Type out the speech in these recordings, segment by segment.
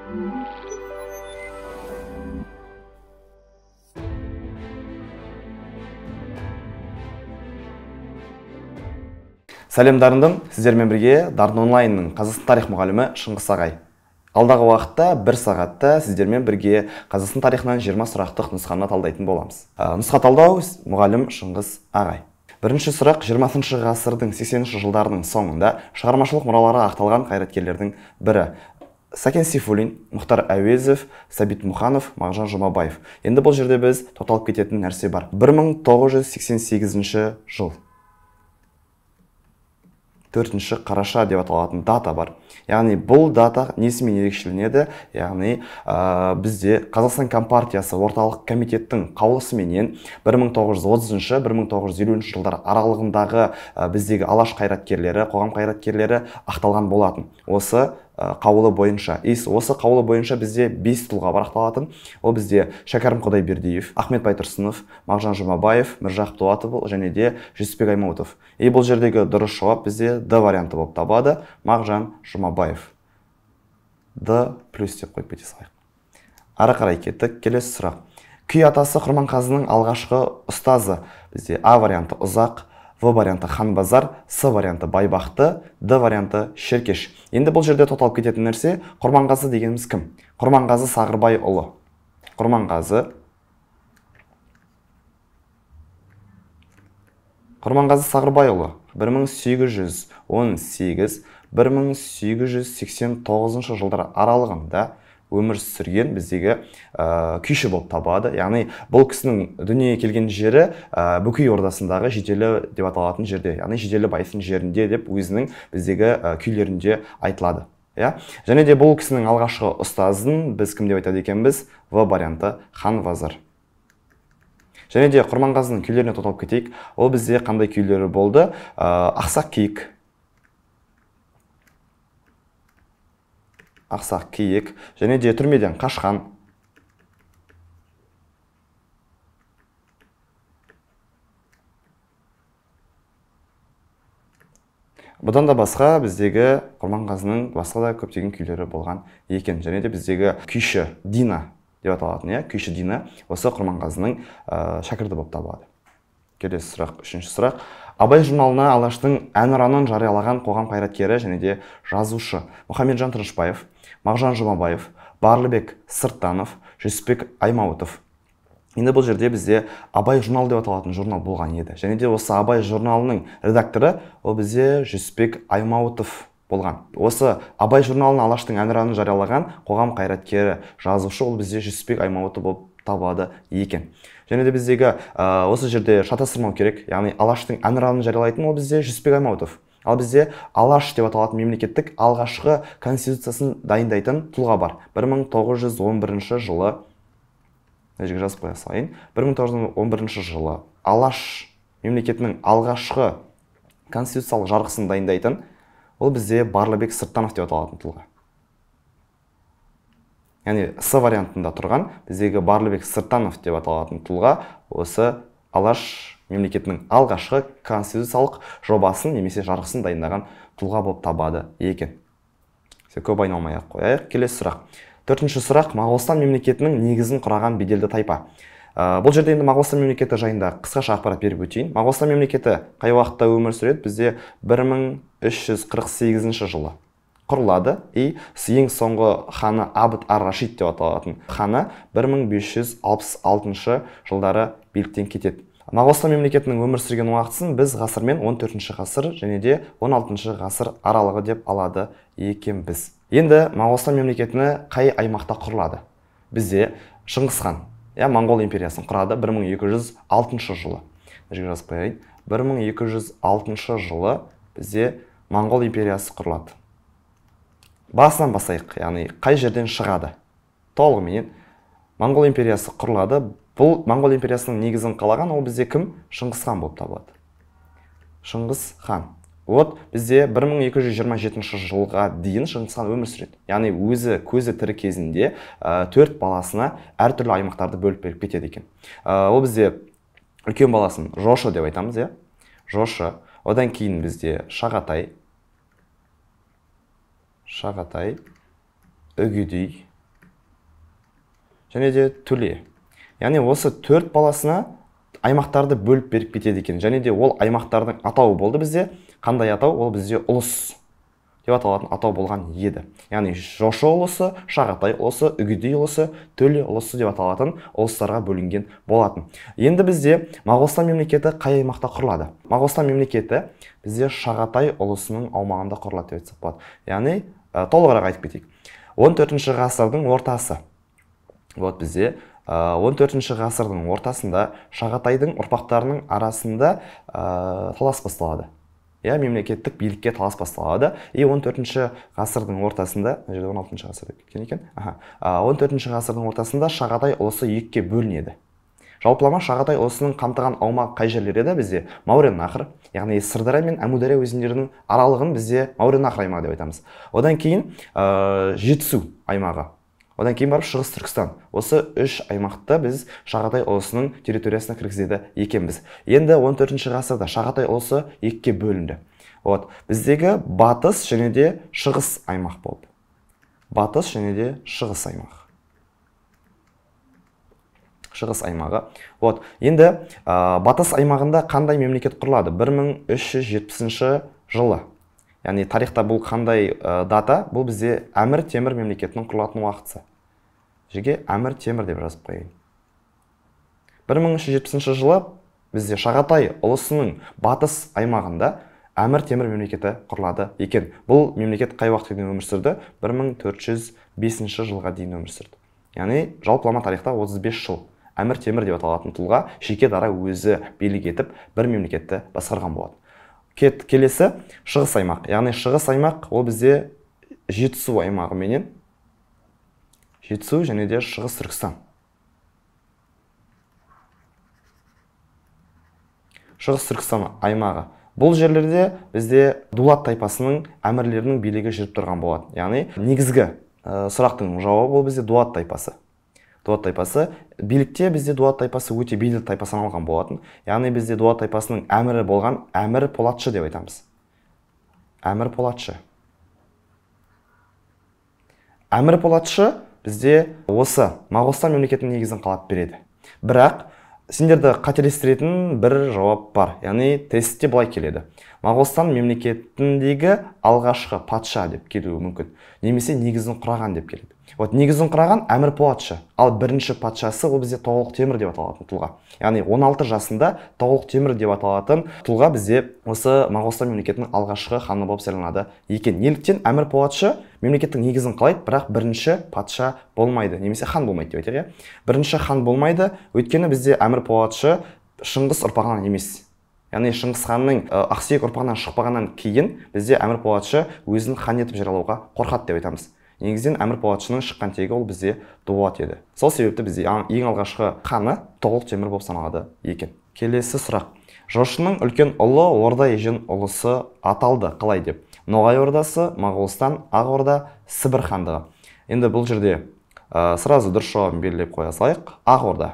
Сәлем дарындым, сіздермен бірге Дарын онлайнның Қазақстан тарих мұғалімі Шыңғыс ағай. Алдағы уақытта бір сағатта сіздермен бірге Қазақстан тарихынан 20 сұрақтық нұсқаны талдайтын боламыз. Нұсқа талдау мұғалім Шыңғыс ағай. Бірінші сұрақ 20 ғасырдың 80-ші жылдарының соңында шығармашылық мұралары ақталған қайраткерлердің бірі. Сәкен Сейфуллин, Мұхтар Әуезов, Сәбит Мұқанов, Мағжан Жұмабаев. Енді бұл жерде біз тоқталып кететін нәрсе бар. 1988 жыл. 4 қараша деп аталатын дата бар. Яғни бұл дата несімен ерекшеленеді? Яғни бізде Қазақстан Компартиясы орталық комитеттің қаулысыменен 1930-1950 жылдар аралығындағы біздегі алаш қайраткерлері, қоғам қайраткерлері ақталған болатын. Осы қаулы бойынша. Осы қаулы бойынша бізде 5 тұлға бар ақталатын. Ол бізде Шәкәрім Құдайбердиев, Ахмет Байтұрсынов, Мағжан Жұмабаев, Міржақып Дулатов және де Жүсіпбек Аймауытов. И бұл жердегі дұрыс жауап бізде Д варианты болып табылады. Мағжан Жұмабаев. Д плюс деп қойып кете салайық. Ары қарай кеттік. Келесі сұрақ. Күй атасы Құрманғазының алғашқы ұстазы. Бізде А варианты Ұзақ, В варианты Ханбазар, С варианты Байбақты, Д варианты Шеркеш. Енді бұл жерде тоқталып кететін нәрсе, Құрманғазы дегеніміз кім? Құрманғазы Сағырбайұлы. Құрманғазы Сағырбайұлы 1818-1889 жылдар аралығында өмір сүрген біздегі күйші болып табылады. Яғни бұл кісінің дүниеге келген жері Бөкей ордасындағы Жетелі деп аталатын жерде, яғни Жетелі байсың жерінде деп өзінің біздегі күйлерінде айтылады. Және де бұл кісінің алғашқы ұстазын біз кім деп айтады екенбіз? В варианты Ханбазар. Және де Құрманғазының күйлеріне тоқталып кетейік. Ол бізде қандай күйлері болды? Ақсақ киік. Ақсақ киік, және де түрмеден қашқан. Бұдан да басқа біздегі Құрманғазының басқа да көптеген күйлері болған екен. Және де біздегі күйші Дина деп аталатын, күйші Дина осы Құрманғазының шәкірті болып табылады. Келесі сұрақ, үшінші сұрақ. Абай журналына Алаштың әнұранын жариялаған қоғам қайраткері және де жазушы Мұхамеджан Тынышбаев, Мағжан Жұмабаев, Барлыбек Сырттанов, Жүсіпбек Аймауытов. Енді бұл жерде бізде Абай журналы деп аталатын журнал болған еді. Және де осы Абай журналының редакторы ол бізде Жүсіпбек Аймауытов болған. Осы Абай журналына Алаштың әнұранын жариялаған қоғам қайраткері, жазушы ол бізде Жүсіпбек Аймауытов болып табылады екен. Және де біздегі осы жерде шатастырмау керек, яғни Алаштың әнұранын жариялайтын ол бізде Жүсіпбек Аймауытов. Ал бізде Алаш деп аталатын мемлекеттік алғашқы конституциясын дайындайтын тұлға бар. 1911 жылы, мына жерге жазып қоя салайын, 1911 жылы Алаш мемлекетінің алғашқы конституциялық жарғысын дайындайтын ол бізде Барлыбек Сырттанов деп аталатын тұлға. Яғни С вариантында тұрған біздегі Барлыбек Сырттанов деп аталатын тұлға осы Алаш мемлекетінің алғашқы конституциялық жобасын немесе жарғысын дайындаған тұлға болып табады екен. Көп айналмай ақ қояйық. Келесі сұрақ. Төртінші сұрақ. Моғолстан мемлекетінің негізін құраған беделді тайпа. Бұл жерде енді Моғолстан мемлекеті жайында қысқаша ақпарат беріп өтейін. Моғолстан мемлекеті қай уақытта өмір сүреді? Бізде 1348 жылы құрылады. И ең соңғы ханы Абд ар-Рашид деп аталатын ханы 1566 жылдары биліктен кетеді. Моғолстан мемлекетінің өмір сүрген уақытысын біз ғасырмен 14 ғасыр және де 16 ғасыр аралығы деп алады екенбіз. Енді Моғолстан мемлекетіні қай аймақта құрылады? Бізде Шыңғыс хан, Моңғол империясын құрады 1206 жылы. Мына жерге жазып қояйын. 1206 жылы бізде Моңғол империясы құрылады. Басынан бастайық, яғни қай жерден шығады? Толығыменен Моңғол империясы құрылады. Бұл Моңғол империясының негізін қалаған ол бізде кім? Шыңғыс хан болып табылады. Шыңғыс хан. Вот бізде 1227 жылға дейін Шыңғыс хан өмір сүреді. Яғни өзі көзі тірі кезінде 4 баласына әртүрлі аймақтарды бөліп беріп кетеді екен. Ол бізде үлкен баласын Жошы деп айтамыз, иә? Жошы. Одан кейін бізде Шағатай, Үгедей және де Төле. Яғни осы 4 баласына аймақтарды бөліп беріп кетеді екен. Және де ол аймақтардың атауы болды бізде. Қандай атау? Ол бізде ұлыс деп аталатын атау болған еді. Яғни Жошы ұлысы, Шағатай ұлысы, Үгедей ұлысы, Төле ұлысы деп аталатын ұлыстарға бөлінген болатын. Енді бізде Моғолстан мемлекеті қай аймақта құрылады? Моғолстан мемлекеті бізде Шағатай ұлысының аумағында құрылады деп айтсақ болады. Яғни толығырақ айтып кетейік. 14-ші ғасырдың ортасы. Вот бізде 14-ші ғасырдың ортасында Шағатайдың ұрпақтарының арасында талас басталады. Я, мемлекеттік билікке талас басталады. И 14-ші ғасырдың ортасында, мына жерде 16-шы ғасыр деп кеткен екен. 14-ші ғасырдың ортасында Шағатай ұлысы екіге бөлінеді. Жалпылама Шағатай ұлысының қамтыған аумағы қай жерлер еді бізде? Мауреннахр, яғни Сырдария мен Әмудария өзендерінің аралығын бізде Мауреннахр аймағы деп айтамыз. Одан кейін Жетісу аймағы. Одан кейін барып Шығыс Түркістан. Осы үш аймақты біз Шағатай ұлысының территориясына кіргізеді екенбіз. Енді 14-ші ғасырда Шағатай ұлысы екіге бөлінді. Вот, біздегі батыс және де шығыс аймақ болды. Батыс және де шығыс аймақ. Шығыс аймағы. Вот, енді батыс аймағында қандай мемлекет құрылады? 1370 жылы. Яғни тарихта бұл қандай дата? Бұл бізде Әмір Темір мемлекетінің құрылатын уақыты. Жерге Әмір Темір деп жазып қояйын. 1370 жылы бізде Шағатай ұлысының батыс аймағында Әмір Темір мемлекеті құрылады екен. Бұл мемлекет қай уақытқа дейін өмір сүрді? 1405 жылға дейін өмір сүрді. Яғни жалпылама тарихта 35 жыл Әмір Темір деп аталатын тұлға жеке дара өзі билік етіп бір мемлекетті басқарған болады. Келесі шығыс аймақ. Яғни шығыс аймақ ол бізде Жетісу аймағы менен Жетісу және де Шығыс Түркістан. Шығыс Түркістан аймағы. Бұл жерлерде бізде Дулат тайпасының әмірлерінің билігі жүріп тұрған болады. Яғни негізгі сұрақтың жауабы ол бізде Дулат тайпасы. Дулат тайпасы билікте бізде Дулат тайпасы өте беделді тайпа саналған болатын. Яғни бізде Дулат тайпасының әмірі болған Әмір Полатшы деп айтамыз. Әмір Полатшы. Әмір Полатшы бізде осы Моғолстан мемлекетінің негізін қалап береді. Бірақ сендерді қателестіретін бір жауап бар. Яғни тестте былай келеді. Моғолстан мемлекетіндегі алғашқы патша деп келуі мүмкін. Немесе негізін құраған деп келеді. Вот негізін құраған Әмір Полатшы. Ал бірінші патшасы ол бізде Тоғлық Темір деп аталатын тұлға. Яғни 16 жасында Тоғлық Темір деп аталатын тұлға бізде осы Моғолстан мемлекетінің алғашқы ханы болып сайланады екен. Неліктен Әмір Полатшы мемлекеттің негізін қалайды, бірақ бірінші патша болмайды, немесе хан болмайды деп айтайық, иә? Бірінші хан болмайды, өйткені бізде Әмір Полатшы Шыңғыс ұрпағынан емес. Яғни Шыңғыс ханның ақсүйек ұрпағынан шықпағаннан кейін бізде Әмір Полатшы өзін хан етіп жариялауға қорқады деп айтамыз. Негізінен Әмір Полатшының шыққан тегі ол бізде Дулат еді. Сол себепті бізде ең алғашқы ханы Тоғлық Темір болып саналады екен. Келесі сұрақ. Жошының үлкен ұлы Орда Ежен ұлысы аталды қалай деп? Ноғай Ордасы, Моғолстан, Ақ Орда, Сібір хандығы. Енді бұл жерде сразу дұрыс жауабын белгілеп қоя салайық. Ақ Орда.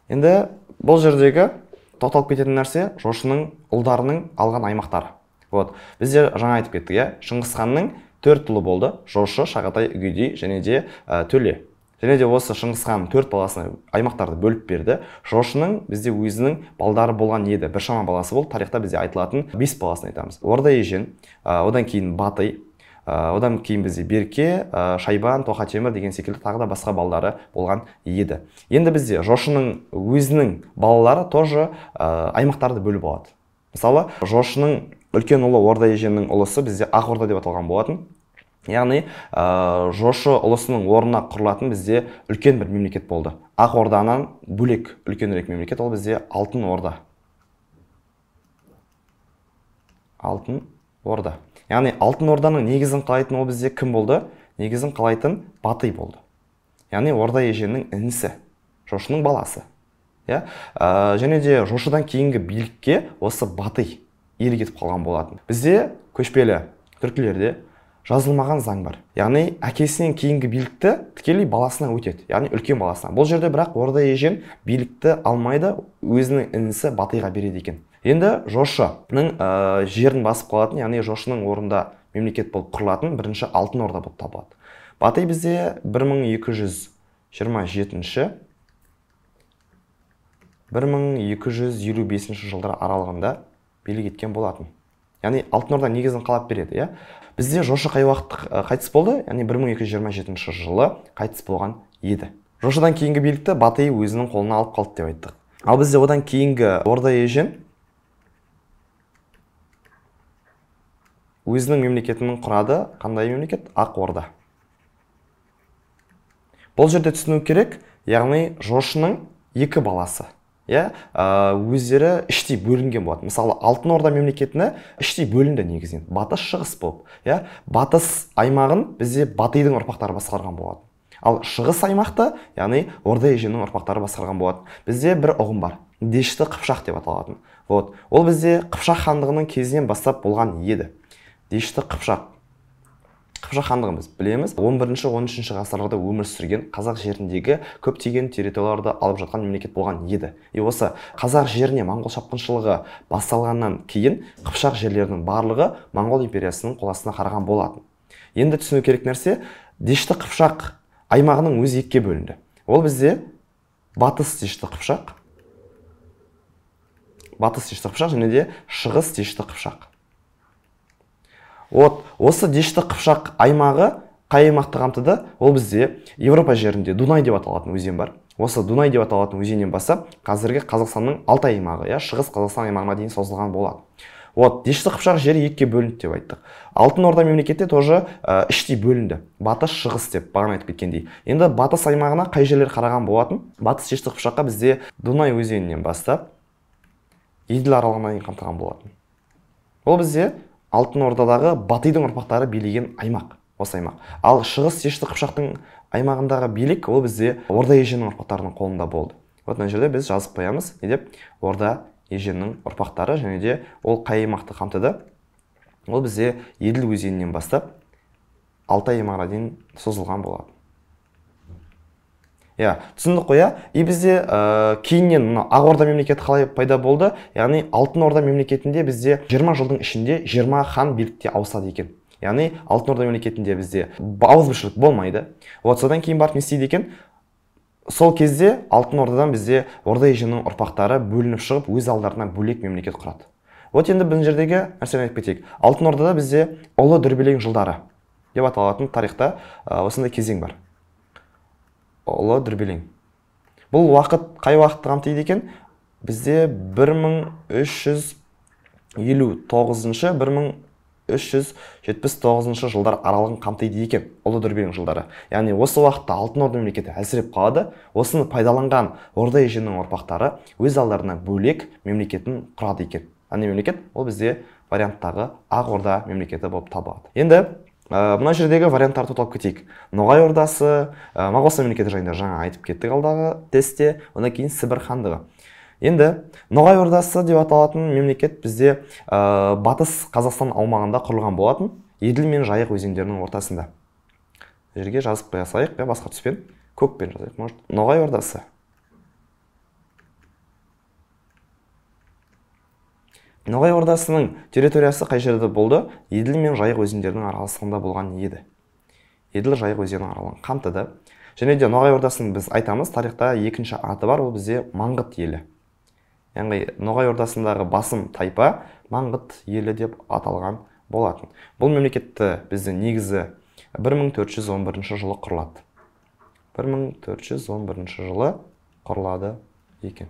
Енді бұл жердегі тоқталып кететін нәрсе Жошының ұлдарының алған аймақтары. Вот, бізде жаңа айтып кеттік, иә? Шыңғыс ханның 4 ұлы болды. Жошы, Шағатай, Үгедей және де Төле. Және де осы Шыңғыс ханның 4 баласына аймақтарды бөліп берді. Жошының бізде өзінің балдары болған еді. Біршама баласы болды. Тарихта бізде айтылатын 5 баласын айтамыз. Орда Ежен, одан кейін Батый, одан кейін бізде Берке, Шайбан, Тоқа Темір деген секілді тағы да басқа балдары болған еді. Енді бізде Жошының өзінің балалары тоже аймақтарды бөліп алады. Мысалы, Жошының үлкен ұлы Орда Еженнің ұлысы бізде Ақ Орда деп аталған болатын. Яғни Жошы ұлысының орнына құрылатын бізде үлкен бір мемлекет болды. Ақ Орданан бөлек үлкенірек мемлекет ол бізде Алтын Орда. Алтын Орда. Яғни Алтын Орданың негізін қалайтын ол бізде кім болды? Негізін қалайтын Батый болды. Яғни Орда Еженнің інісі, Жошының баласы. Және де Жошыдан кейінгі билікке осы Батый иелік етіп қалған болатын. Бізде көшпелі түркілерде жазылмаған заң бар. Яғни әкесінен кейінгі билікті тікелей баласына өтеді, яғни үлкен баласына. Бұл жерде бірақ Орда Ежен билікті алмайды, өзінің інісі Батыйға береді екен. Енді Жошының жерін басып қалатын, яғни Жошының орнында мемлекет болып құрылатын бірінші Алтын Орда болып табылады. Батый бізде 1200 1227-ші 1255 жылдар аралығында билік еткен болатын. Яғни Алтын Орда негізін қалап береді, иә. Бізде Жошы қай уақытта қайтыс болды? Яғни 1227 жылы қайтыс болған еді. Жошыдан кейінгі билікті Батый өзінің қолына алып қалды деп айттық. Ал бізде одан кейінгі Орда Ежен өзінің мемлекетін құрады. Қандай мемлекет? Ақ Орда. Бұл жерде түсіну керек, яғни Жошының екі баласы, иә, өздері іштей бөлінген болады. Мысалы, Алтын Орда мемлекетіне іштей бөлінді негізінен. Батыс шығыс болып, иә. Батыс аймағын бізде Батыйдың ұрпақтары басқарған болады. Ал шығыс аймақты, яғни Орда Еженнің ұрпақтары басқарған болады. Бізде бір ұғым бар. Дешті Қыпшақ деп аталатын. Вот. Ол бізде Қыпшақ хандығының кезінен бастап болған еді. Дешті Қыпшақ. Қыпшақ хандығын біз білеміз. 11-13 ғасырларда өмір сүрген қазақ жеріндегі көптеген территорияларды алып жатқан мемлекет болған еді. И осы қазақ жеріне моңғол шапқыншылығы басталғаннан кейін Қыпшақ жерлерінің барлығы Моңғол империясының қол астына қараған болатын. Енді түсіну керек нәрсе, Дешті Қыпшақ аймағының өзі екіге бөлінді. Ол бізде Батыс Дешті Қыпшақ, Батыс Дешті Қыпшақ және де Шығыс Дешті Қыпшақ. Вот, осы Дешті Қыпшақ аймағы қай аймақты қамтыды? Ол бізде Европа жерінде Дунай деп аталатын өзен бар. Осы Дунай деп аталатын өзеннен бастап қазіргі Қазақстанның Алтай аймағы, иә, Шығыс Қазақстан аймағына дейін созылған болады. Вот, Дешті Қыпшақ жері екіге бөлінді деп айттық. Алтын Орда мемлекеті тоже іштей бөлінді. Батыс, Шығыс деп бағана айтып кеткендей. Енді Батыс аймағына қай жерлер қараған болатын? Батыс Дешті Қыпшаққа бізде Дунай өзенінен бастап Еділ аралығына дейін қамтыған болатын. Ол бізде Алтын Ордадағы Батыйдың ұрпақтары билеген аймақ, осы аймақ. Ал Шығыс Дешті Қыпшақтың аймағындағы билік ол бізде Орда Еженнің ұрпақтарының қолында болды. Вот мына жерде біз жазып қоямыз, не деп? Орда Еженнің ұрпақтары, және де ол қай аймақты қамтыды? Ол бізде Еділ өзенінен бастап Алтай аймағына дейін созылған болады. Иә, түсіндік қой, иә? И бізде кейіннен мына Ақ Орда мемлекеті қалай пайда болды? Яғни Алтын Орда мемлекетінде бізде 20 жылдың ішінде 20 хан билікте ауысады екен. Яғни Алтын Орда мемлекетінде бізде ауызбіршілік болмайды. Вот содан кейін барып не істейді екен? Сол кезде Алтын Ордадан бізде Орда Еженнің ұрпақтары бөлініп шығып, өз алдарына бөлек мемлекет құрады. Вот енді бұл жердегі нәрсені айтып кетейік. Алтын Ордада бізде ұлы дүрбелең жылдары деп аталатын тарихта осындай кезең бар. Ұлы дүрбелең. Бұл уақыт қай уақытты қамтиды екен? Бізде 1359-шы, 1379 жылдар аралығын қамтиды екен, ұлы дүрбелең жылдары. Яғни осы уақытта Алтын Орда мемлекеті әлсіреп қалады. Осыны пайдаланған Орда Еженнің ұрпақтары өз алдарына бөлек мемлекетін құрады екен. Яғни мемлекет ол бізде варианттағы Ақ Орда мемлекеті болып табылады. Енді мына жердегі варианттарды тоқталып кетейік. Ноғай Ордасы, Моғолстан мемлекеті жайында жаңа айтып кеттік алдағы тестте, одан кейін Сібір хандығы. Енді Ноғай Ордасы деп аталатын мемлекет бізде Батыс Қазақстан аумағында құрылған болатын, Еділ мен Жайық өзендерінің ортасында. Жерге жазып қоя салайық, басқа түспен, көкпен жазайық, может. Ноғай Ордасы. Ноғай Ордасының территориясы қай жерде болды? Еділ мен Жайық өзендерінің аралығында болған еді. Еділ Жайық өзенінің аралығын қамтыды. Және де Ноғай Ордасын біз айтамыз, тарихта екінші аты бар, ол бізде Маңғыт елі. Яғни Ноғай Ордасындағы басым тайпа Маңғыт елі деп аталған болатын. Бұл мемлекетті бізде негізі 1411 жылы құрылады. 1411 жылы құрылады екен.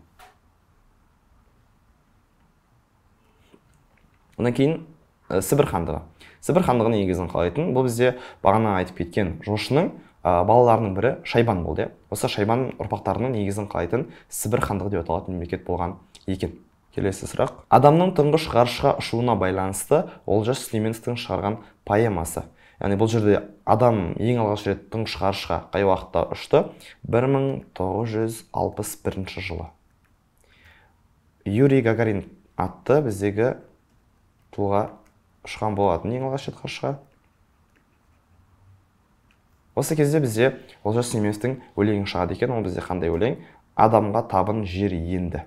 Одан кейін Сібір хандығы. Сібір хандығының негізін қалайтын, бұл бізде бағана айтып кеткен Жошының балаларының бірі Шайбан болды. Осы Шайбан ұрпақтарының негізін қалайтын Сібір хандығы деп аталатын мемлекет болған екен. Келесі сұрақ. Адамның тұңғыш ғарышқа ұшуына байланысты Олжас Сүлейменовтің шығарған поэмасы. Яғни бұл жерде адам ең алғаш рет тұңғыш ғарышқа қай уақытта ұшты? 1961 жылы. Юрий Гагарин атты біздегі тұлға ұшқан болатын ең алғаш рет ғарышқа. Осы кезде бізде Олжас Сүлейменовтің өлеңі шығады екен. Ол бізде қандай өлең? Адамға табын жер енді.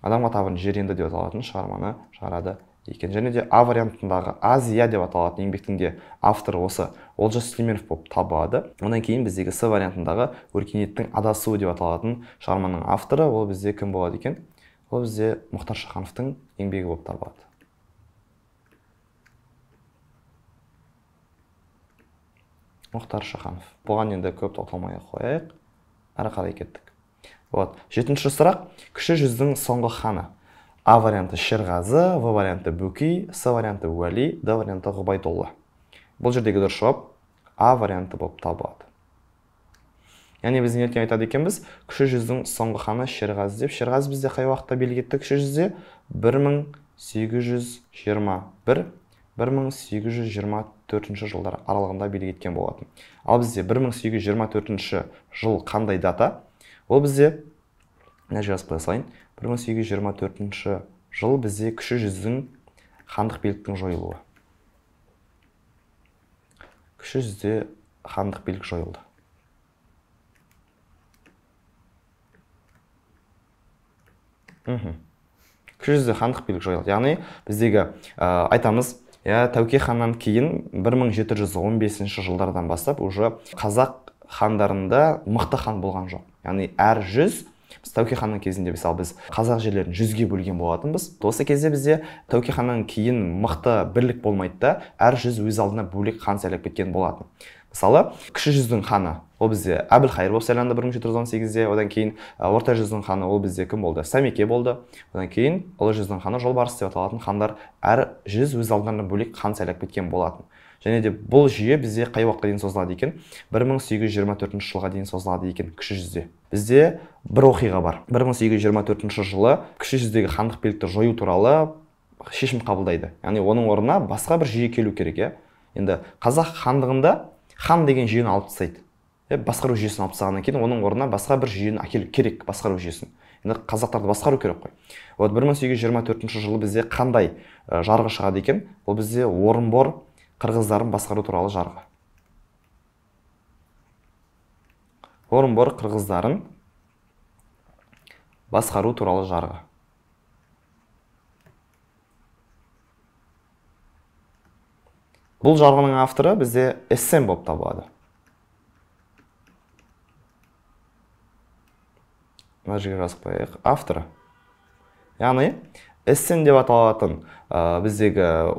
Адамға табын жер енді деп аталатын шығарманы шығарады екен. Және де А вариантындағы Азия деп аталатын еңбектің де авторы осы Олжас Сүлейменов болып табылады. Одан кейін біздегі С вариантындағы Өркениеттің адасуы деп аталатын шығарманың авторы ол бізде кім болады екен? Ол бізде Мұхтар Шахановтың еңбегі болып табылады. Мұхтар Шаханов. Бұған енді көп тоқталмай қояйық. Әрі қарай кеттік. Вот. Жетінші сұрақ. Кіші жүздің соңғы ханы. А варианты Шерғазы, В варианты Бөкей, С варианты Уәли, Д варианты Ғұбайдолла. Бұл жердегі дұрыс жауап А варианты болып табылады. Яғни біз неліктен айтады екенбіз? Кіші жүздің соңғы ханы Шерғазы деп. Шерғазы бізде қай уақытта билік етті кіші жүзде? 1821 1824 жылдар аралығында билік еткен болатын. Ал бізде 1824 жыл қандай дата? Ол бізде, мына жерге жазып қоя салайын, 1824 жыл бізде кіші жүздің хандық биліктің жойылуы. Кіші жүзде хандық билік жойылды. Кіші жүзде хандық билік жойылды. Яғни біздегі айтамыз, Тәуке ханнан кейін 1715 жылдардан бастап уже қазақ хандарында мықты хан болған жоқ. Яғни әр жүз, біз Тәуке ханның кезінде мысалы біз қазақ жерлерін жүзге бөлген болатынбыз. Осы кезде бізде Тәуке ханнан кейін мықты бірлік болмайды да, әр жүз өз алдына бөлек хан сайлап кеткен болатын. Мысалы, кіші жүздің ханы ол бізде Әбілхайыр болып сайланды 1718-де, одан кейін орта жүздің ханы ол бізде кім болды? Сәмеке болды. Одан кейін ұлы жүздің ханы Жолбарыс деп аталатын хандар әр жүз өз алдына бөлек хан сайлап кеткен болатын. Және де бұл жүйе бізде қай уақытқа дейін созылады екен? 1824 жылға дейін созылады екен кіші жүзде. Бізде бір оқиға бар. 1824 жылы кіші жүздегі хандық билікті жою туралы шешім қабылдайды. Яғни оның орнына басқа бір жүйе келу керек, иә? Енді қазақ хандығында хан деген жүйені алып тастайды. Басқару жүйесін алып тастағаннан кейін оның орнына басқа бір жүйені әкелу керек, басқару жүйесін. Енді қазақтарды басқару керек қой. Вот 1824 жылы бізде қандай жарғы шығады екен? Ол бізде Орынбор қырғыздарын басқару туралы жарғы. Орынбор қырғыздарын басқару туралы жарғы. Бұл жарғының авторы бізде Эссен болып табылады. Мына жерге жазып қояйық. Авторы. Яғни Эссен деп аталатын біздегі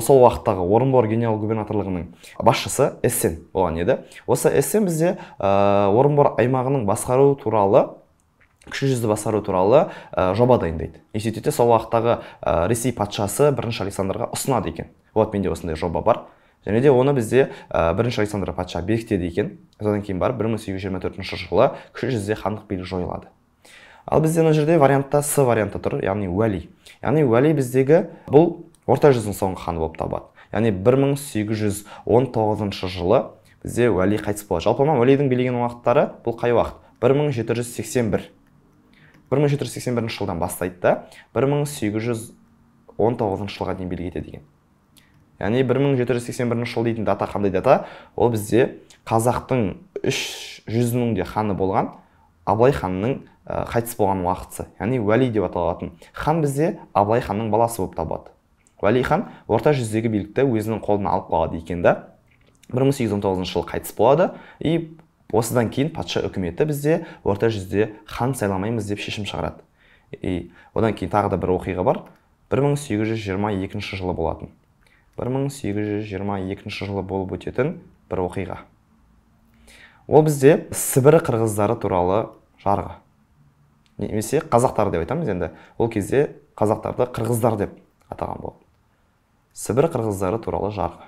сол уақыттағы Орынбор генерал-губернаторлығының басшысы Эссен болған еді. Осы Эссен бізде Орынбор аймағының басқару туралы, кіші жүзді басқару туралы жоба дайындайды. И сөйтеді сол уақыттағы Ресей патшасы 1 Александрға ұсынады екен. Вот менде осындай жоба бар. Және де оны бізде 1 Александр патша бекітеді екен. Содан кейін барып 1824 жылы кіші жүзде хандық билік жойылады. Ал бізде мына жерде вариантта С варианты тұр, яғни Уәли. Яғни Уәли біздегі бұл орта жүздің соңғы ханы болып табылады. Яғни 1819 жылы бізде Уәли қайтыс болады. Жалпы Уәлидің билеген уақыттары бұл қай уақыт? 1781. 1781 жылдан бастайды да 1819 жылға дейін билік етеді екен. Яғни 1781 жыл дейтін дата қандай дата? Ол бізде қазақтың үш жүзінің де ханы болған Абылай ханның қайтыс болған уақытысы. Яғни Уәли деп аталатын хан бізде Абылай ханның баласы болып табылады. Уәли хан орта жүздегі билікті өзінің қолына алып қалады екен да 1819 жылы қайтыс болады. И осыдан кейін патша үкіметі бізде орта жүзде хан сайламаймыз деп шешім шығарады. И одан кейін тағы да бір оқиға бар. 1822 жылы болатын. 1822 жылы болып өтетін бір оқиға. Ол бізде Сібір қырғыздары туралы жарғы. Немесе қазақтар деп айтамыз енді. Ол кезде қазақтарды қырғыздар деп атаған болды. Сібір қырғыздары туралы жарғы.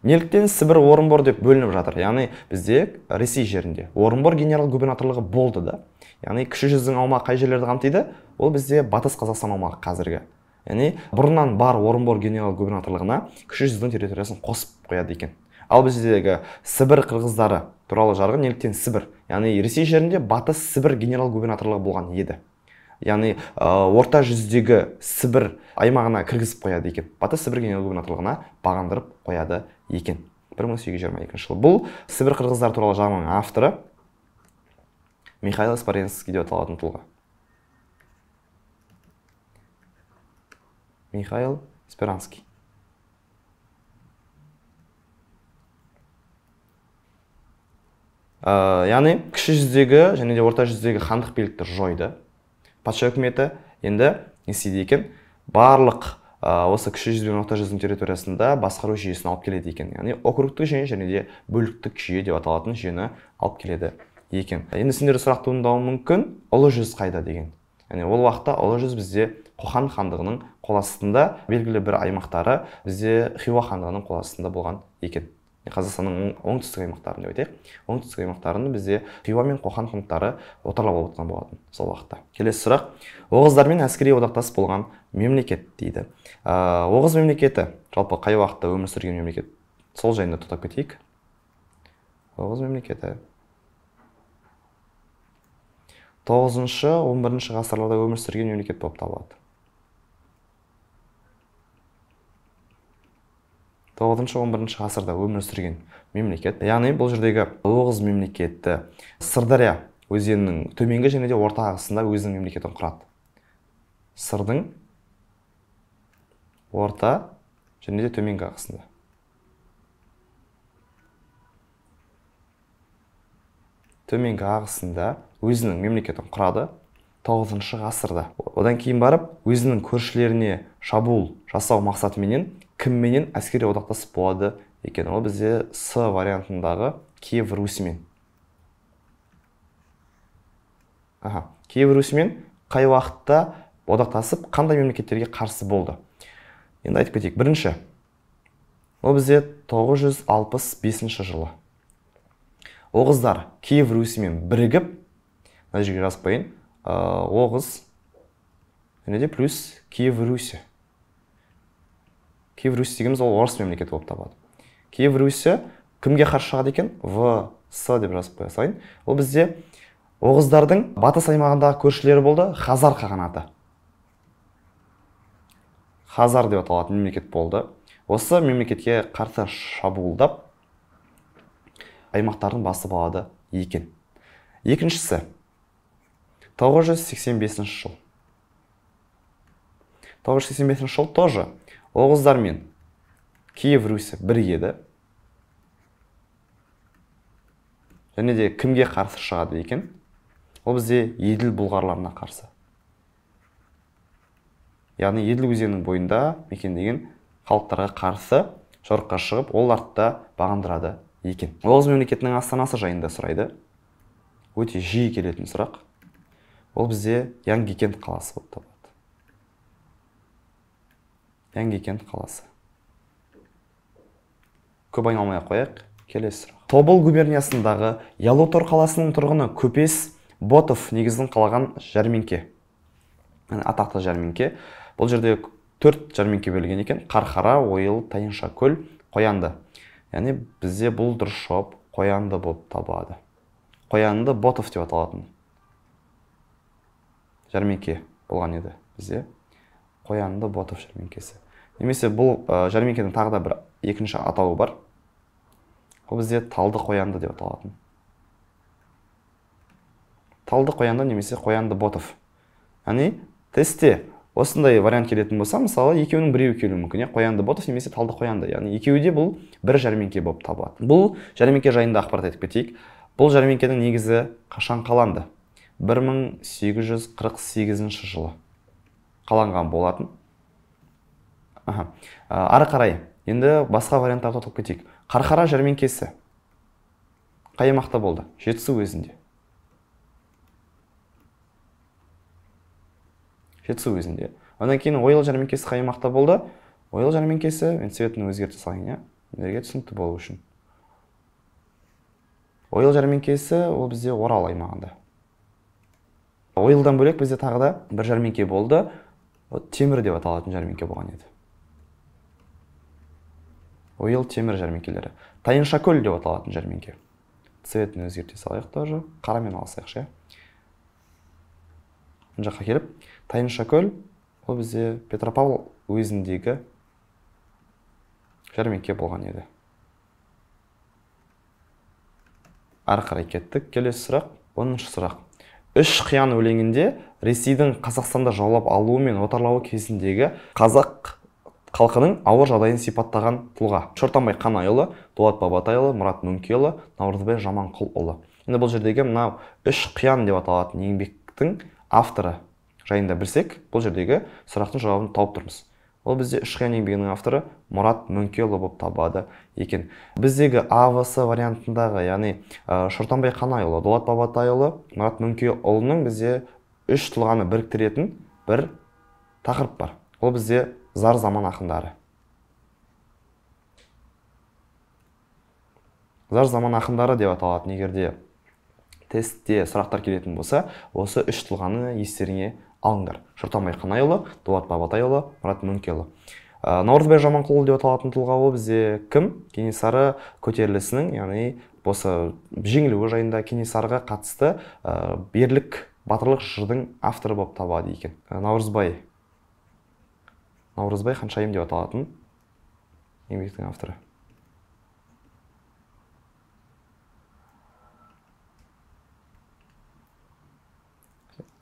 Неліктен Сібір Орынбор деп бөлініп жатыр? Яғни бізде Ресей жерінде Орынбор генерал-губернаторлығы болды да. Яғни кіші жүздің аумағы қай жерлерді қамтиды? Ол бізде Батыс Қазақстан аумағы қазіргі. Яғни бұрыннан бар Орынбор генерал-губернаторлығына кіші жүздің территориясын қосып қояды екен. Ал біздегі Сібір қырғыздары туралы жарғы неліктен Сібір? Яғни Ресей жерінде Батыс Сібір генерал-губернаторлығы болған еді. Яғни орта жүздегі Сібір аймағына кіргізіп қояды екен. Батыс Сібір генерал-губернаторлығына бағындырып қояды екен. 1822 жылы. Бұл Сібір қырғыздары туралы жарғының авторы Михаил Спиранский деп аталатын тұлға. Михаил Спиранский. Яғни кіші жүздегі және де орта жүздегі хандық билікті жойды. Патша үкіметі енді не істейді екен? Барлық осы кіші жүз бен орта жүздің территориясында басқару жүйесін алып келеді екен. Яғни округтік жүйе және де бөліктік жүйе деп аталатын жүйені алып келеді екен. Енді сендерде сұрақ туындауы мүмкін, ұлы жүз қайда деген. Яғни ол уақытта ұлы жүз бізде Қоқан хандығының қол астында, белгілі бір аймақтары бізде Хиуа хандығының қол астында болған екен. Қазақстанның оңтүстік аймақтарын деп айтайық. Оңтүстік аймақтарын бізде Хиуа мен Қоқан хандықтары отарлап алып отырған болатын сол уақытта. Келесі сұрақ. Оғыздармен әскери одақтас болған мемлекет дейді. Оғыз мемлекеті жалпы қай уақытта өмір сүрген мемлекет? Сол жайында тоқтап кетейік. Оғыз мемлекеті 9-11 ғасырларда өмір сүрген мемлекет болып табылады. 9-11 ғасырда өмір сүрген мемлекет. Яғни бұл жердегі Оғыз мемлекеті Сырдария өзенінің төменгі және де орта ағысында өзінің мемлекетін құрады. Сырдың орта және де төменгі ағысында. Төменгі ағысында өзінің мемлекетін құрады 9 ғасырда. Одан кейін барып өзінің көршілеріне шабуыл жасау мақсатыменен кімменен әскери одақтас болады екен? Ол бізде С вариантындағы Киев Русімен. Киев Русімен қай уақытта одақтасып, қандай мемлекеттерге қарсы болды? Енді айтып кетейік. Бірінші, ол бізде 965 жылы. Оғыздар Киев Русімен бірігіп, мына жерге жазып қояйын, Оғыз және де плюс Киев Русі. Киев Русь дегеніміз ол орыс мемлекеті болып табылады. Киев Русі кімге қарсы шығады екен? В, С деп жазып қоя салайын. Ол бізде Оғыздардың батыс аймағындағы көршілері болды, Хазар қағанаты. Хазар деп аталатын мемлекет болды. Осы мемлекетке қарсы шабуылдап аймақтарын басып алады екен. Екіншісі 985 жыл. 985 жыл тоже Оғыздар мен Киев Русі бірігеді. Және де кімге қарсы шығады екен? Ол бізде Еділ бұлғарларына қарсы. Яғни Еділ өзенінің бойында мекендеген халықтарға қарсы жорыққа шығып, оларды да бағындырады екен. Оғыз мемлекетінің астанасы жайында сұрайды. Өте жиі келетін сұрақ. Ол бізде Янгикент қаласы болып табылады. Янгикент қаласы. Көп айналмай қояйық. Келесі сұрақ. Тобыл губерниясындағы Ялутор қаласының тұрғыны Көпес Ботов негізін қалаған жәрмеңке. Атақты жәрмеңке. Бұл жерде 4 жәрмеңке берілген екен. Қарқара, Ойыл, Тайыншакөл, Қоянды. Яғни бізде бұл дұрыс жауап Қоянды болып табылады. Қоянды Ботов деп аталатын жәрмеңке болған еді бізде. Қоянды Ботов жәрмеңкесі. Немесе бұл жәрмеңкенің тағы да бір екінші атауы бар. Ол бізде Талды Қоянды деп аталатын. Талды Қоянды немесе Қоянды Ботов. Яғни тестте осындай вариант келетін болса, мысалы, екеуінің біреуі келуі мүмкін. Қоянды Ботов немесе Талды Қоянды. Яғни екеуі де бұл бір жәрмеңке болып табылады. Бұл жәрмеңке жайында ақпарат айтып кетейік. Бұл жәрмеңкенің негізі қашан қаланды? 1848 жылы қаланған болатын. Ары қарай, енді басқа варианттарға тоқталып кетейік. Қарқара жәрмеңкесі қай аймақта болды? Жетісу өзінде. Жетісу өзінде. Одан кейін Ойыл жәрмеңкесі қай аймақта болды? Ойыл жәрмеңкесі, мен цветін өзгерте салайын, иә? Сендерге түсінікті болу үшін. Ойыл жәрмеңкесі ол бізде Орал аймағында. Ойылдан бөлек бізде тағы да бір жәрмеңке болды. Темір деп аталатын жәрмеңке болған еді. Ойыл темір жәрмеңкелері. Тайыншакөл деп аталатын жәрмеңке. Цветін өзгерте салайық тоже. Қарамен алсайықшы, иә. Мына жаққа келіп, Тайыншакөл ол бізде Петропавл уезіндегі жәрмеңке болған еді. Ары қарай кеттік. Келесі сұрақ, 10-шы сұрақ. Үш қиян өлеңінде Ресейдің Қазақстанда жаулап алуы мен отарлауы кезіндегі қазақ халқының ауыр жағдайын сипаттаған тұлға. Шортанбай Қанайұлы, Дулат Бабатайұлы, Мұрат Мөңкеұлы, Наурызбай Жаманқұлұлы. Енді бұл жердегі мынау Үш қиян деп аталатын еңбектің авторы жайында білсек, бұл жердегі сұрақтың жауабын тауып тұрмыз. Ол бізде Үш қиян еңбегінің авторы Мұрат Мөңкеұлы болып табылады екен. Біздегі А, В, С вариантындағы, яғни Шортанбай Қанайұлы, Дулат Бабатайұлы, Мұрат Мөңкеұлының бізде үш тұлғаны біріктіретін бір тақырып бар. Ол бізде зар заман ақындары. Зар заман ақындары деп аталатын, егер де тестте сұрақтар келетін болса, осы үш тұлғаны естеріңе алыңдар. Шортанбай Қанайұлы, Дулат Бабатайұлы, Мұрат Мөңкеұлы. Наурызбай Жаманқұлұлы деп аталатын тұлға ол бізде кім? Кенесары көтерілісінің, яғни осы жеңілуі жайында Кенесарыға қатысты ерлік, батырлық жырдың авторы болып табылады екен. Наурызбай Ханшайым деп аталатын еңбектің авторы.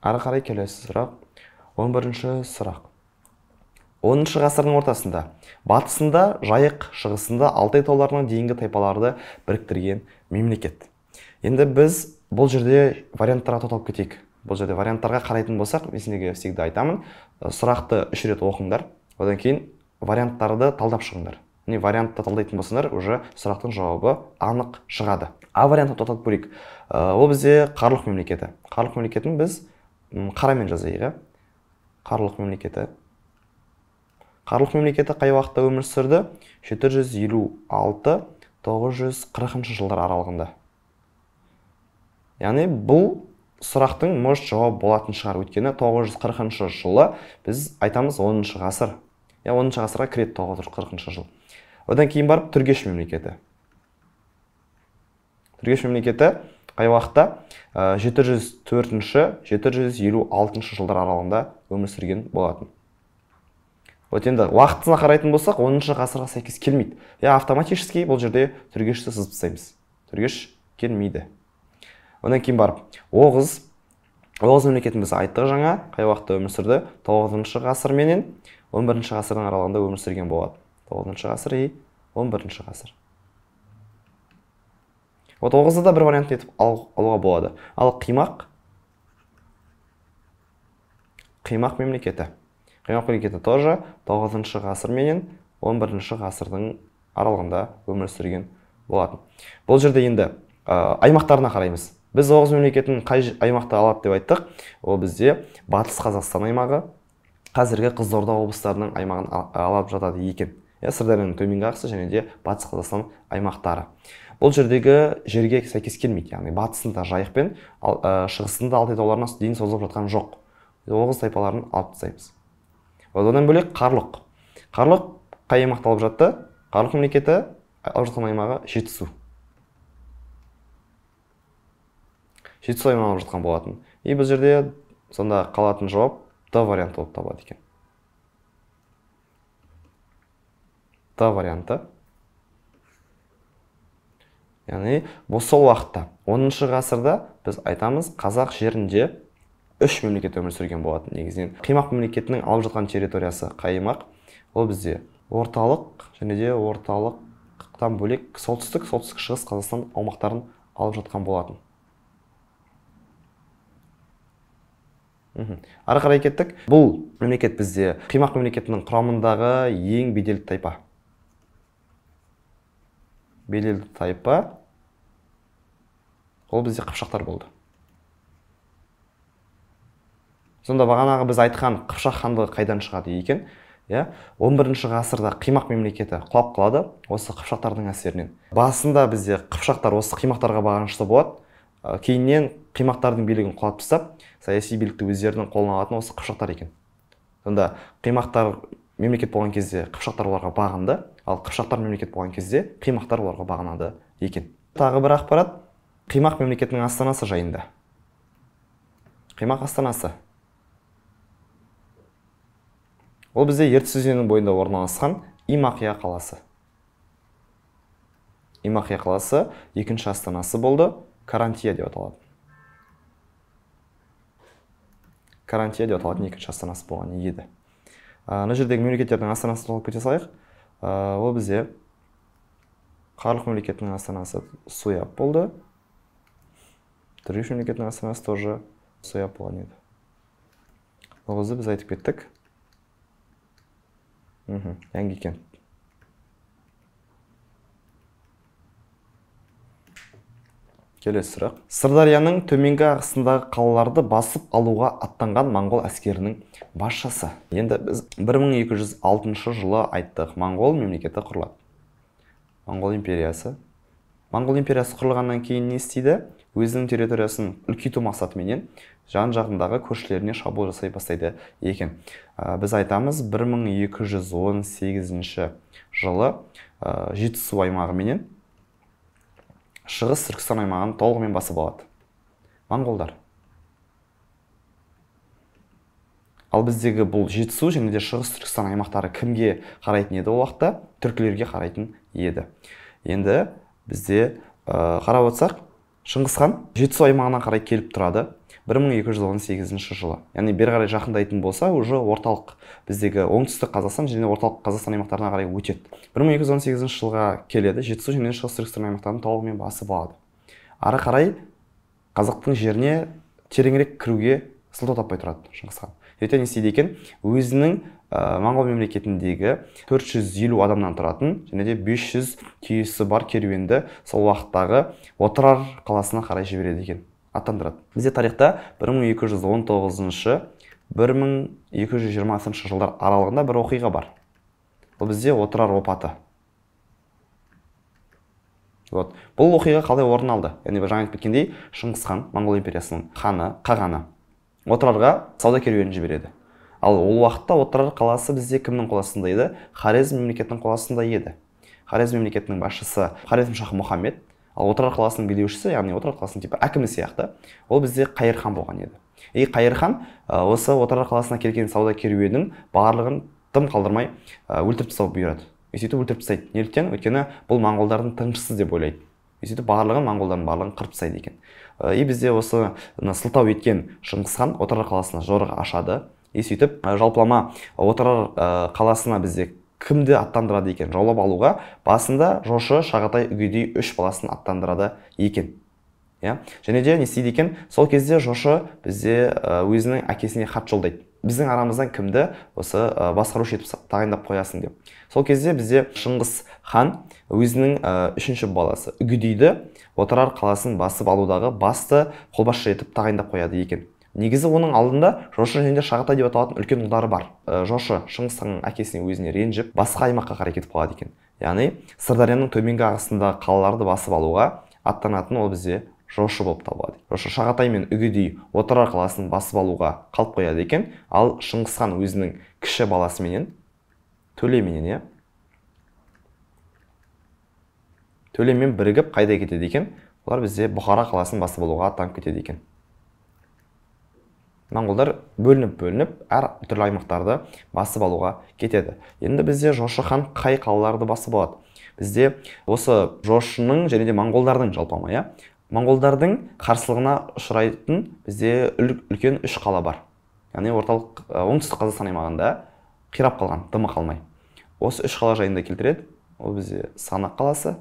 Ары қарай келесі сұрақ, 11-ші сұрақ. 10-шы ғасырдың ортасында батысында Жайық, шығысында Алтай тауларына дейінгі тайпаларды біріктірген мемлекет. Енді біз бұл жерде варианттарға тоқталып кетейік. Бұл жерде варианттарға қарайтын болсақ, мен сендерге всегда айтамын, сұрақты 3 рет оқыңдар, одан кейін варианттарды талдап шығыңдар. Міне, вариантты талдайтын болсаңдар, уже сұрақтың жауабы анық шығады. А вариантына тоқталып көрейік. Ол бізде Қарлұқ мемлекеті. Қарлұқ мемлекетін біз қарамен жазайық. Қарлұқ мемлекеті. Қарлұқ мемлекеті қай уақытта өмір сүрді? 756-940 жылдар аралығында. Яғни бұл сұрақтың может жауап болатын шығар, өйткені 940 жылы біз айтамыз 10-шы ғасыр. Я 10-шы ғасырға кіреді 940 жыл. Одан кейін барып Түргеш мемлекеті. Түргеш мемлекеті қай уақытта? 704-756 жылдар аралығында өмір сүрген болатын. Вот енді уақытына қарайтын болсақ, 10-шы ғасырға сәйкес келмейді. Я автоматически бұл жерде Түргешті сызып тастаймыз. Түргеш келмейді. Одан кейін барып Оғыз мемлекетін біз айттық жаңа, қай уақытта өмір сүрді? 9-шы ғасыр менен 11-ші ғасырдың аралығында өмір сүрген болады. 9-шы ғасыр и 11-ші ғасыр. Вот Оғызды да бір вариант етіп алуға болады. Ал Қимақ мемлекеті. Қимақ мемлекеті тоже 9-шы ғасыр менен 11-ші ғасырдың аралығында өмір сүрген болатын. Бұл жерде енді аймақтарына қараймыз. Біз Оғыз мемлекетін қай аймақта алады деп айттық? Ол бізде Батыс Қазақстан аймағы, қазіргі Қызылорда облыстарының аймағын алып жатады екен. Сырдарияның төменгі ағысы және де Батыс Қазақстан аймақтары. Бұл жердегі жерге сәйкес келмейді, яғни батысында Жайық пен шығысында Алтай тауларына дейін созылып жатқан жоқ. Оғыз тайпаларын алып тастаймыз. Одан бөлек Қарлұқ. Қарлұқ қай аймақта алып жатты? Қарлұқ мемлекеті алып жатқан аймағы Жетісу. Жетісу аймағын алып жатқан болатын. И бұл жерде сонда қалатын жауап Д варианты болып табылады екен. Д варианты. Яғни бұл сол уақытта 10-шы ғасырда біз айтамыз қазақ жерінде үш мемлекет өмір сүрген болатын. Негізінен Қимақ мемлекетінің алып жатқан территориясы қай аймақ? Ол бізде орталық және де орталықтан бөлек солтүстік, солтүстік шығыс Қазақстан аумақтарын алып жатқан болатын. Ары қарай кеттік. Бұл мемлекет бізде Қимақ мемлекетінің құрамындағы ең беделді тайпа. Беделді тайпа ол бізде қыпшақтар болды. Сонда бағанағы біз айтқан Қыпшақ хандығы қайдан шығады екен? 11-ші ғасырда Қимақ мемлекеті құлап қалады осы қыпшақтардың әсерінен. Басында бізде қыпшақтар осы қимақтарға бағынышты болады. Кейіннен қимақтардың билігін құлатып тастап, саяси билікті өздерінің қолына алатын осы қыпшақтар екен. Сонда қимақтар мемлекет болған кезде қыпшақтар оларға бағынды, ал қыпшақтар мемлекет болған кезде қимақтар оларға бағынады екен. Тағы бір ақпарат Қимақ мемлекетінің астанасы жайында. Қимақ астанасы. Ол бізде Ертіс өзенінің бойында орналасқан Имақия қаласы. Имақия қаласы екінші астанасы болды, Карантия деп аталады. Карантия деп аталатын екінші астанасы болған еді. Мына жердегі мемлекеттердің астанасын толып кете салайық. Ол бізде Қарлық мемлекетінің астанасы Суяб болды. Түргеш мемлекетінің астанасы тоже Суяб болған еді. Оғызды біз айтып кеттік. Янгикент. Келесі сұрақ. Сырдарияның төменгі ағысындағы қалаларды басып алуға аттанған моңғол әскерінің басшысы. Енді біз 1206 жылы айттық, моңғол мемлекеті құрылады. Моңғол империясы. Моңғол империясы құрылғаннан кейін не істейді? Өзінің территориясын үлкейту мақсатыменен жан-жағындағы көршілеріне шабуыл жасай бастайды екен. Біз айтамыз 1218 жылы Жетісу аймағыменен Шығыс Түркістан аймағын толығымен басып алады моңғолдар. Ал біздегі бұл Жетісу және де Шығыс Түркістан аймақтары кімге қарайтын еді ол уақытта? Түркілерге қарайтын еді. Енді бізде қарап отырсақ, Шыңғыс хан Жетісу аймағына қарай келіп тұрады 1218 жылы. Яғни бері қарай жақындайтын болса, уже орталық біздегі оңтүстік Қазақстан және орталық Қазақстан аймақтарына қарай өтеді. 1218 жылға келеді, Жетісу және Шығыс Түркістан аймақтарын толығымен басып алады. Ары қарай қазақтың жеріне тереңірек кіруге сылтау таппай тұрады Шыңғыс хан. Ертең не істейді екен? Өзінің моңғол мемлекетіндегі 450 адамнан тұратын және де 500 түйесі бар керуенді сол уақыттағы Отырар қаласына қарай жібереді екен, аттандырады. Бізде тарихта 1219-1220 жылдар аралығында бір оқиға бар. Ол бізде Отырар опаты. Вот. Бұл оқиға қалай орын алды? Яғни жаңа айтып кеткендей, Шыңғыс хан, Моңғол империясының ханы, қағаны Отырарға сауда керуенін жібереді. Ал ол уақытта Отырар қаласы бізде кімнің қол астында еді? Хорезм мемлекетінің қол астында еді. Хорезм мемлекетінің басшысы Хорезм шахы Мұхаммед, ал Отырар қаласының билеушісі, яғни Отырар қаласының типі әкімі сияқты, ол бізде Қайыр хан болған еді. И Қайыр хан осы Отырар қаласына келген сауда керуенінің барлығын тым қалдырмай өлтіріп тастауды бұйырады. Сөйтіп өлтіріп тастайды. Неліктен? Өйткені бұл моңғолдардың тыңшысы деп ойлайды. Сөйтіп барлығын, моңғолдардың барлығын қырып тастайды екен. И бізде осы сылтау еткен Шыңғыс хан Отырар қаласына жорық ашады. И сөйтіп жалпылама Отырар қаласына бізде кімді аттандырады екен жаулап алуға? Басында Жошы, Шағатай, Үгедей үш баласын аттандырады екен. Және де не істейді екен? Сол кезде Жошы бізде өзінің әкесіне хат жолдайды. Біздің арамыздан кімді осы басқарушы етіп тағайындап қоясың деп. Сол кезде бізде Шыңғыс хан өзінің үшінші баласы Үгедейді Отырар қаласын басып алудағы басты қолбасшы етіп тағайындап қояды екен. Негізі оның алдында Жошы және де Шағатай деп аталатын үлкен ұлдары бар. Жошы Шыңғыс ханның әкесіне өзіне ренжіп, басқа аймаққа қарай кетіп қалады екен. Яғни Сырдарияның төменгі ағысындағы қалаларды басып алуға аттанатын ол бізде Жошы болып табылады. Жошы Шағатай мен Үгедей Отырар қаласын басып алуға қалып қояды екен. Ал Шыңғыс хан өзінің кіші баласыменен, Төлеменен, Төлемен бірігіп қайда кетеді екен? Олар бізде Бұхара қаласын басып алуға аттанып кетеді екен. Моңғолдар бөлініп-бөлініп әр түрлі аймақтарды басып алуға кетеді. Енді бізде Жошы хан қай қалаларды басып алады? Бізде осы Жошының және де моңғолдардың жалпылама, моңғолдардың қарсылығына ұшырайтын бізде үлкен үш қала бар. Яғни орталық оңтүстік Қазақстан аймағында қирап қалған, дымы қалмай. Осы үш қала жайында келтіреді. Ол бізде Сығанақ қаласы,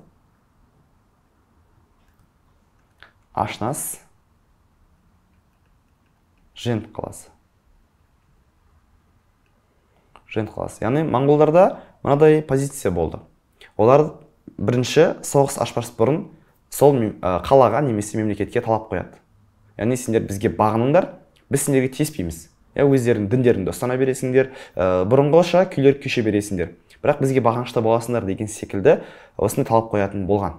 Ашнас, Жент қаласы. Жент қаласы. Яғни моңғолдарда мынадай позиция болды. Олар бірінші соғыс ашпас бұрын сол қалаға немесе мемлекетке талап қояды. Яғни сендер бізге бағыныңдар, біз сендерге тиіспейміз. Өздерінің діндеріңді ұстана бересіңдер, бұрынғыша күйлер кеше бересіңдер. Бірақ бізге бағынышты боласыңдар деген секілді осыны талап қоятын болған.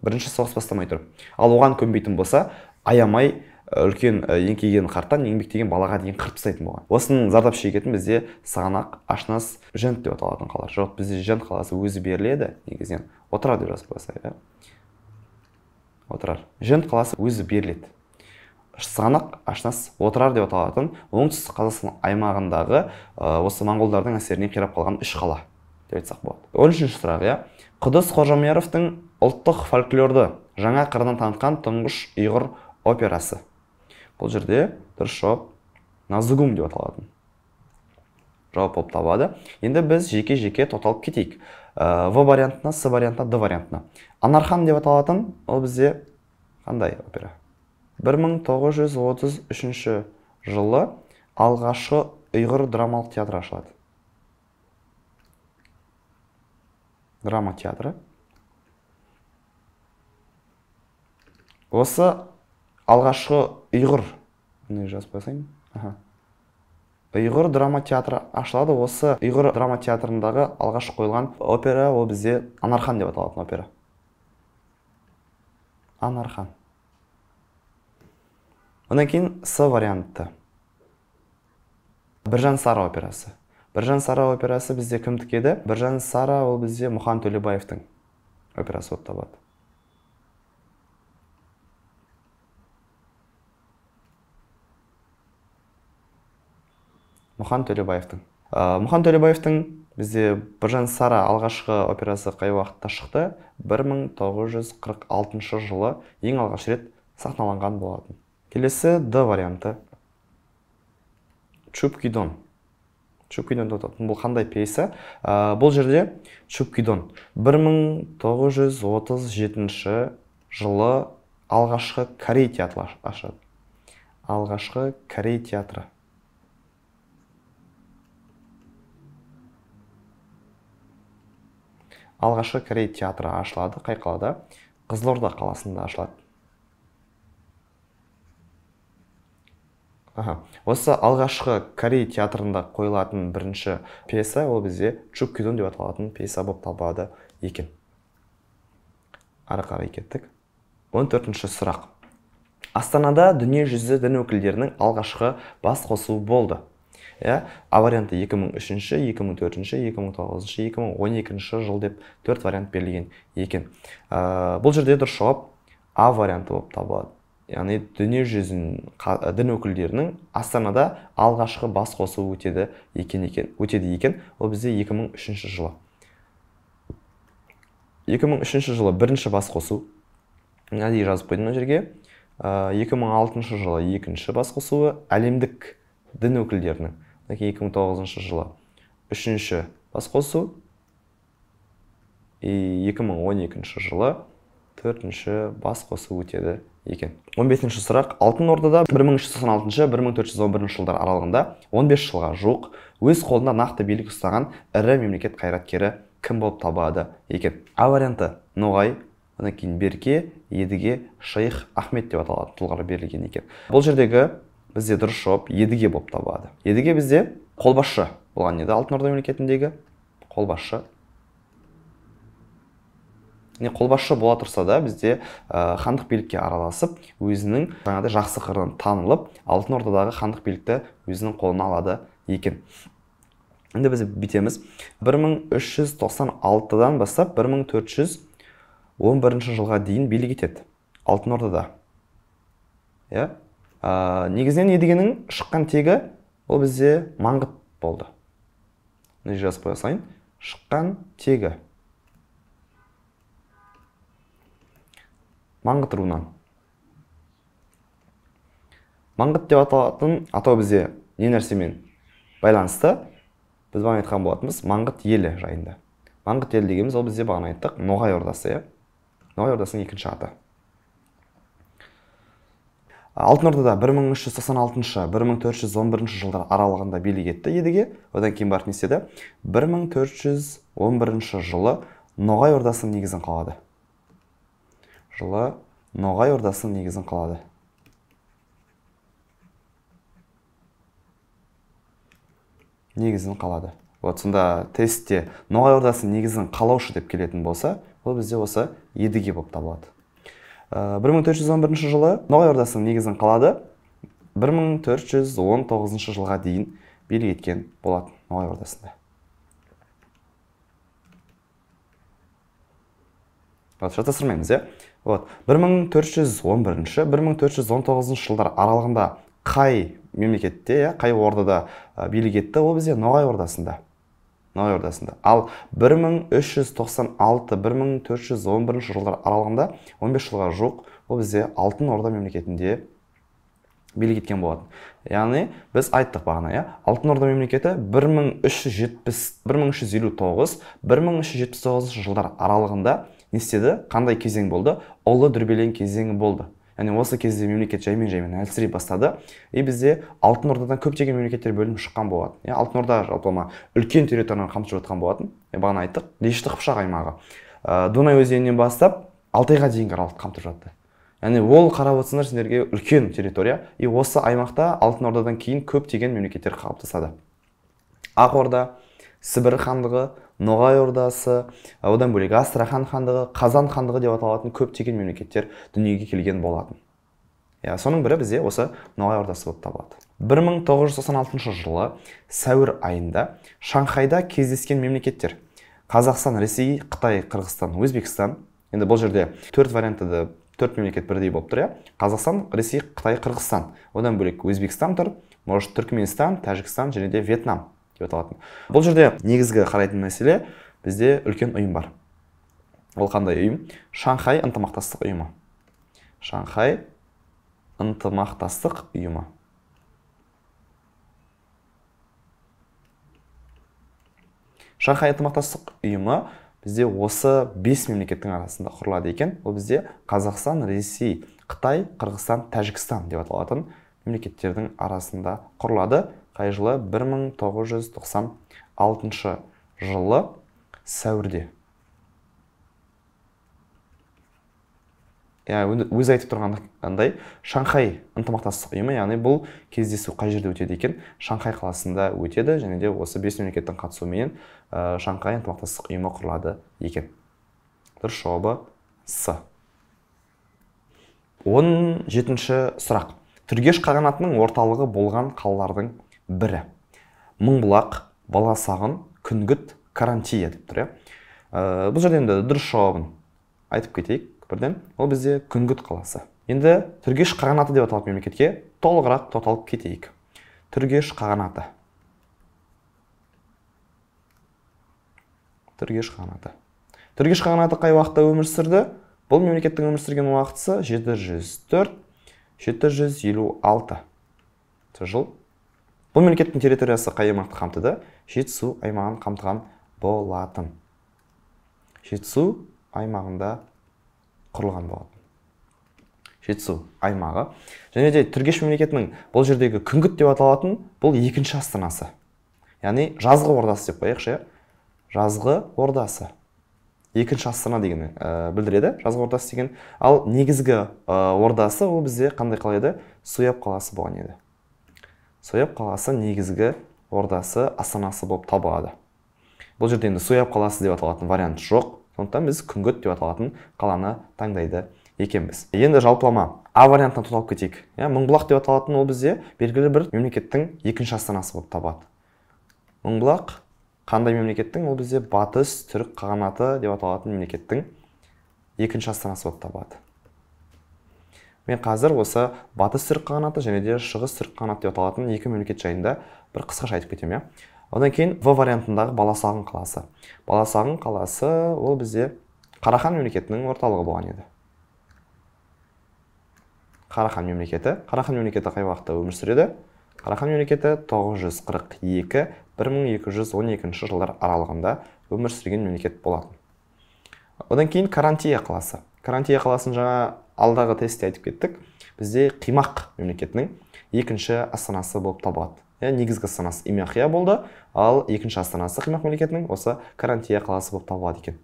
Бірінші соғыс бастамай тұрып. Ал оған көнбейтін болса, аямай үлкен еңкейген қарттан еңбектеген балаға дейін қырып тастайтын болған. Осының зардап шегетін бізде Сығанақ, Ашнас, Жент деп аталатын қалалар. Жоқ, бізде Жент қаласы өзі беріледі, негізінен. Отырар деп жазып қойса, иә. Отырар. Жент қаласы өзі беріледі. Сығанақ, Ашнас, Отырар деп аталатын оңтүстік Қазақстан аймағындағы осы моңғолдардың әсерінен қирап қалған үш қала деп айтсақ болады. 13-ші сұрақ, иә. Құдыс Қожамияровтың ұлттық фольклорды жаңа қырынан танытқан тұңғыш ұйғыр операсы. Бұл жерде дұрыс жауап Назыгум деп аталатын жауап болып табылады. Енді біз жеке-жеке тоқталып кетейік. В вариантына, С вариантына, Д вариантына. Анархан деп аталатын ол бізде қандай опера? 1933 жылы алғашқы ұйғыр драмалық театры ашылады. Драма театры. Осы алғашқы ұйғыр, міне жазып қойсайын. Ұйғыр драма театры ашылады. Осы ұйғыр драма театрындағы алғаш қойылған опера ол бізде Анархан деп аталатын опера. Анархан. Одан кейін С варианты. Біржан Сара операсы. Біржан Сара операсы бізде кімдікі еді? Біржан Сара ол бізде Мұхан Төлебаевтың операсы болып табылады. Мұхан Төлебаевтың. Мұхан Төлебаевтың бізде Біржан Сара алғашқы операсы қай уақытта шықты? 1946 жылы ең алғаш рет сахналанған болатын. Келесі Д варианты. Чупкидон. Чупкидон бұл қандай пьеса? Бұл жерде Чупкидон 1937 жылы алғашқы корей театры ашады. Алғашқы корей театры. Алғашқы корей театры ашылады. Қай қалада? Қызылорда қаласында ашылады. Осы алғашқы корей театрында қойылатын бірінші пьеса ол бізде Чупкидон деп аталатын пьеса болып табылады екен. Ары қарай кеттік. 14-ші сұрақ. Астанада дүниежүзі дін өкілдерінің алғашқы бас қосуы болды. А варианты 2003, 2004, 2009, 2012 жыл деп 4 вариант берілген екен. Бұл жерде дұрыс жауап А варианты болып табылады. Яғни дүниежүзінің дін өкілдерінің Астанада алғашқы бас қосуы өтеді екен. Ол бізде 2003 жылы. 2003 жылы бірінші бас қосу. Әдейі жазып қойдым мына жерге. 2006 жылы екінші бас қосуы әлемдік дін өкілдерінің. 2009 жылы үшінші бас қосу. 2012 жылы төртінші бас қосу өтеді екен. 15-ші сұрақ. Алтын Ордада 1396-1411 жылдар аралығында 15 жылға жуық өз қолында нақты билік ұстаған ірі мемлекет қайраткері кім болып табылады екен? А варианты Ноғай, одан кейін Берке, Едіге, Шейх Ахмет деп аталатын тұлғалар берілген екен. Бұл жердегі бізде дұрыс жауап Едіге болып табылады. Едіге бізде қолбасшы болған еді Алтын Орда мемлекетіндегі қолбасшы. Қолбасшы бола тұрса да бізде хандық билікке араласып, өзінің жаңағыдай жақсы қырынан танылып, Алтын Ордадағы хандық билікті өзінің қолына алады екен. Енді біз бүйтеміз. 1396-дан бастап 1411 жылға дейін билік етеді Алтын Ордада. Негізінен Едігенің шыққан тегі ол бізде Маңғыт болды. Мына жерге жазып қоя салайын. Шыққан тегі Маңғыт руынан. Маңғыт деп аталатын атау бізде не нәрсемен байланысты? Біз бағана айтқан болатынбыз Маңғыт елі жайында. Маңғыт елі дегеніміз ол бізде бағана айттық Ноғай ордасы, Ноғай ордасының екінші аты. Алтын Ордада 1396-1411 жылдар аралығында билік етті Едіге. Одан кейін барып не істеді? 1411 жылы Ноғай ордасының негізін қалады. Жылы Ноғай ордасының негізін қалады. Негізін қалады. Вот сонда тестте Ноғай ордасының негізін қалаушы деп келетін болса, ол бізде осы Едіге болып табылады. 1411 жылы Ноғай ордасының негізін қалады. 1419 жылға дейін билік еткен болатын Ноғай ордасында. Вот, шатастырмаймыз, иә? Вот, 1411-1419 жылдар аралығында қай мемлекетте, қай ордада билік етті, ол бізде Ноғай ордасында. Ноғай ордасында. Ал 1396-1411 жылдар аралығында 15 жылға жуық ол бізде Алтын Орда мемлекетінде Билік еткен болатын. Яғни біз айттық бағана, иә, Алтын Орда мемлекеті 1359-1379 жылдар аралығында не істеді? Қандай кезең болды? Ұлы дүрбелең кезеңі болды. Яғни осы кезде мемлекет жаймен-жаймен әлсірей бастады. И бізде Алтын Ордадан көптеген мемлекеттер бөлініп шыққан болатын. Иә, Алтын Орда жалпылама үлкен территорияны қамтып жатқан болатын. Бағана айттық, Дешті Қыпшақ аймағы. Дунай өзенінен бастап Алтайға дейінгі аралықты қамтып жатты. Яғни ол қарап отырсаңдар сендерге үлкен территория. И осы аймақта Алтын Ордадан кейін көптеген мемлекеттер қалыптасады. Ақ Орда, Сібір хандығы, Ноғай Ордасы, одан бөлек Астрахан хандығы, Қазан хандығы деп аталатын көптеген мемлекеттер дүниеге келген болатын. Иә, соның бірі бізде осы Ноғай Ордасы болып табылады. 1996 жылы сәуір айында Шанхайда кездескен мемлекеттер: Қазақстан, Ресей, Қытай, Қырғызстан, Өзбекстан. Енді бұл жерде төрт вариантты да төрт мемлекет бірдей болып тұр, иә. Қазақстан, Ресей, Қытай, Қырғызстан. Одан бөлек Өзбекстан тұр, может Түркменстан, Тәжікстан және де Вьетнам деп аталатын. Бұл жерде негізгі қарайтын мәселе, бізде үлкен ұйым бар. Ол қандай ұйым? Шанхай ынтымақтастық ұйымы. Шанхай ынтымақтастық ұйымы. Шанхай ынтымақтастық ұйымы бізде осы 5 мемлекеттің арасында құрылады екен. Ол бізде Қазақстан, Ресей, Қытай, Қырғызстан, Тәжікстан деп аталатын мемлекеттердің арасында құрылады. Қай жылы? 1996 жылы сәуірде. Өзі айтып тұрғандай, Шанхай ынтымақтастық ұйымы, яғни бұл кездесу қай жерде өтеді екен? Шанхай қаласында өтеді, және де осы 5 мемлекеттің қатысуымен Шанхай ынтымақтастық ұйымы құрылады екен. Дұрыс жауабы С. 17-ші сұрақ. Түргеш қағанатының орталығы болған қалалардың бірі. Мыңбұлақ, Баласағын, Күнгіт, Карантия деп тұр, иә. Бұл жерде енді дұрыс жауабын айтып кетейік бірден. Ол бізде Күнгіт қаласы. Енді Түргеш қағанаты деп аталатын мемлекетке толығырақ тоқталып кетейік. Түргеш қағанаты. Түргеш қағанаты. Түргеш қағанаты қай уақытта өмір сүрді? Бұл мемлекеттің өмір сүрген уақытысы 704-756 жыл. Бұл мемлекеттің территориясы қай аймақты қамтыды? Жетісу аймағын қамтыған болатын. Жетісу аймағында құрылған болатын. Жетісу аймағы. Және де Түргеш мемлекетінің бұл жердегі Күнгіт деп аталатын бұл екінші астанасы. Яғни жазғы ордасы деп қояйықшы, иә? Жазғы ордасы. Екінші астана деген білдіреді, жазғы ордасы деген. Ал негізгі ордасы ол бізде қандай қала еді? Суяб қаласы болған еді. Суяб қаласы негізгі ордасы, астанасы болып табылады. Бұл жерде енді Суяб қаласы деп аталатын вариант жоқ. Сондықтан біз Күнгіт деп аталатын қаланы таңдайды екенбіз. Енді жалпылама А вариантына тоқталып кетейік. Мыңбұлақ деп аталатын ол бізде белгілі бір мемлекеттің екінші астанасы болып табылады. Мыңбұлақ қандай мемлекеттің? Ол бізде Батыс Түрік қағанаты деп аталатын мемлекеттің екінші астанасы болып табылады. Мен қазір осы Батыс Түрік қағанаты және де Шығыс Түрік қағанаты деп аталатын екі мемлекет жайында бір қысқаша айтып кетемін, иә. Одан кейін В вариантындағы Баласағын қаласы. Баласағын қаласы ол бізде Қарахан мемлекетінің орталығы болған еді. Қарахан мемлекеті. Қарахан мемлекеті қай уақытта өмір сүреді? Қарахан мемлекеті 942-1212 жылдар аралығында өмір сүрген мемлекет болатын. Одан кейін Карантия қаласы. Карантия қаласын жаңа алдағы тестте айтып кеттік. Бізде Қимақ мемлекетінің екінші астанасы болып табылады. Негізгі астанасы Имяхия болды, ал екінші астанасы Қимақ мемлекетінің осы Карантия қаласы болып табылады екен.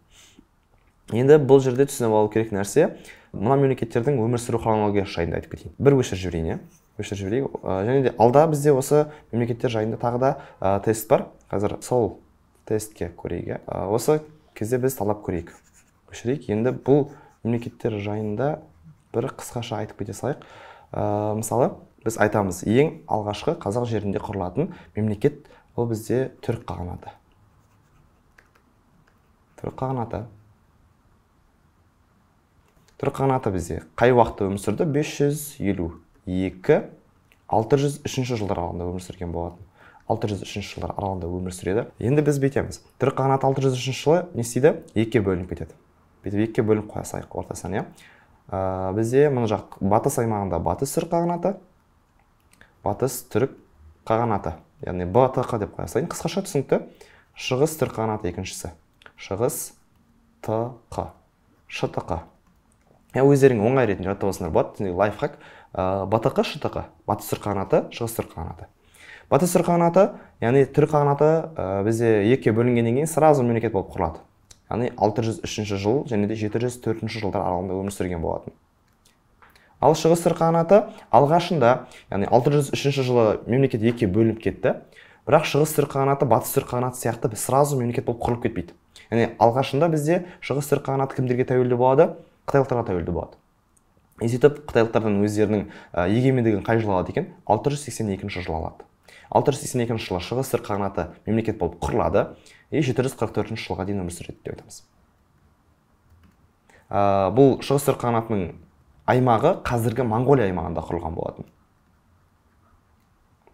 Енді бұл жерде түсініп алу керек нәрсе, мына мемлекеттердің өмір сүру хронологиясы жайында айтып кетейін. Бір өшіріп жіберейін, иә? Өшіріп жіберейік. Және де алда бізде осы мемлекеттер жайында тағы да тест бар. Қазір сол тестке көрейік, иә? Осы кезде біз талап көрейік. Өшірейік. Енді бұл мемлекеттер жайында бір қысқаша айтып кете салайық. Мысалы, біз айтамыз, ең алғашқы қазақ жерінде құрылатын мемлекет ол бізде Түрік қағанаты. Түрік қағанаты. Түрік қағанаты бізде қай уақытта өмір сүрді? 552-603 жылдар аралығында өмір сүрген болатын. 603 жылдар аралығында өмір сүреді. Енді біз бүйтеміз. Түрік қағанаты 603 жылы не істейді? Екіге бөлініп кетеді. Бүйтіп екіге бөлініп қоя салайық ортасынан, иә? Бізде мына жақ батыс аймағында Батыс Түрік қағанаты, Батыс Түрік қағанаты. Яғни БТҚ деп қоя салайын. Қысқаша түсінікті. Шығыс Түрік қағанаты екіншісі. Шығыс ТҚ. ШТҚ. Өздерің оңай ретінде жаттап алсаңдар болады. Лайфхак. БТҚ, ШТҚ. Батыс Түрік қағанаты, Шығыс Түрік қағанаты. Батыс Түрік қағанаты, яғни Түрік қағанаты бізде екіге бөлінгеннен кейін сразу мемлекет болып құрылады. Яғни 603 жыл және де 704 жылдар аралығында өмір сүрген болатын. Ал Шығыс Түрік қағанаты алғашында, яғни 603 жылы мемлекет екіге бөлініп кетті. Бірақ Шығыс Түрік қағанаты Батыс Түрік қағанаты сияқты сразу мемлекет болып құрылып кетпейді. Яғни алғашында бізде Шығыс Түрік қағанаты кімдерге тәуелді болады? Қытайлықтарға тәуелді болады. И сөйтіп қытайлықтардан өздерінің егемендігін қай жылы алады екен? 682 жылы алады. 682 жылы Шығыс Түрік қағанаты мемлекет болып құрылады и 744 жылға дейін өмір сүреді деп айтамыз. Бұл Шығыс Түрік қағанатының аймағы қазіргі Моңғолия аймағында құрылған болатын.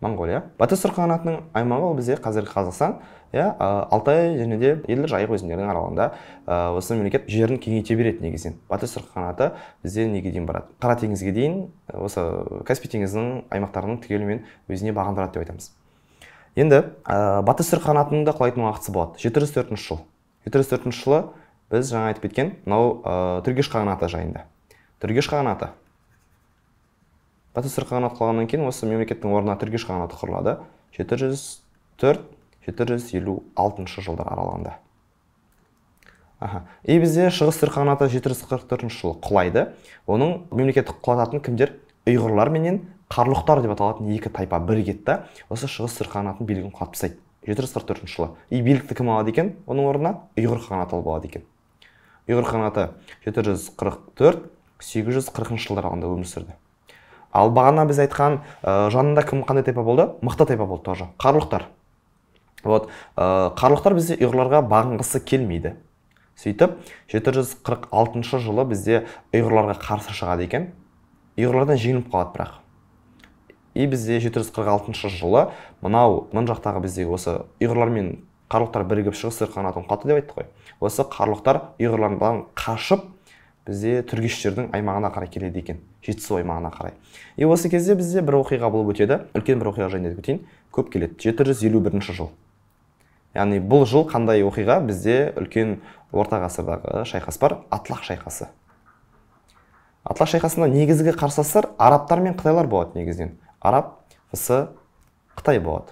Моңғолия. Батыс Түрік қағанатының аймағы ол бізде қазіргі Қазақстан, Алтай және де Еділ Жайық өзендерінің аралығында осы мемлекет жерін кеңейте береді негізінен. Батыс Түрік қағанаты бізде неге дейін барады? Қара теңізге дейін, осы Каспий теңізінің аймақтарының түгелімен өзіне бағындырады деп айтамыз. Енді Батыс Түрік қағанатының да құлайтын уақытысы болады. 704 жыл. 704 жылы біз жаңа айтып кеткен мынау Түргеш қағанаты жайында. Түргеш қағанаты. Батыс Түрік қағанаты құлағаннан кейін осы мемлекеттің орнына Түргеш қағанаты құрылады. 704-756 жылдар аралығында. И бізде Шығыс Түрік қағанаты 744 жылы құлайды. Оның мемлекетті құлататын кімдер? Ұйғырлар менен қарлұқтар деп аталатын екі тайпа бірігеді да, осы Шығыс Түрік қағанатының билігін құлатып тастайды. 744 жылы. И билікті кім алады екен? Оның орнына Ұйғыр қағанаты алып алады екен. Ұйғыр қағанаты 744-840 жылдар аралығында өмір сүрді. Ал бағана біз айтқан жанында кім қандай тайпа болды? Мықты тайпа болды тоже. Қарлұқтар. Вот, қарлұқтар бізде ұйғырларға бағынғысы келмейді. Сөйтіп 746 жылы бізде ұйғырларға қарсы шығады екен. Ұйғырлардан жеңіліп қалады бірақ. И бізде 746 жылы мынау мына жақтағы біздегі осы ұйғырлар мен қарлұқтар бірігіп Шығыс Түрік қағанатын құлатты деп айттық қой. Осы қарлұқтар ұйғырлардан қашып бізде түргештердің аймағына қарай келеді екен, Жетісу аймағына қарай. И осы кезде бізде бір оқиға болып өтеді. Үлкен бір оқиға жайында айтып кетейін. Көп келеді. 751 жыл. Яғни бұл жыл қандай оқиға? Бізде үлкен орта ғасырдағы шайқас бар, Атлақ шайқасы. Атлақ шайқасында негізгі қарсыластар арабтар мен қытайлар болады негізінен. Араб, фысы, Қытай болады.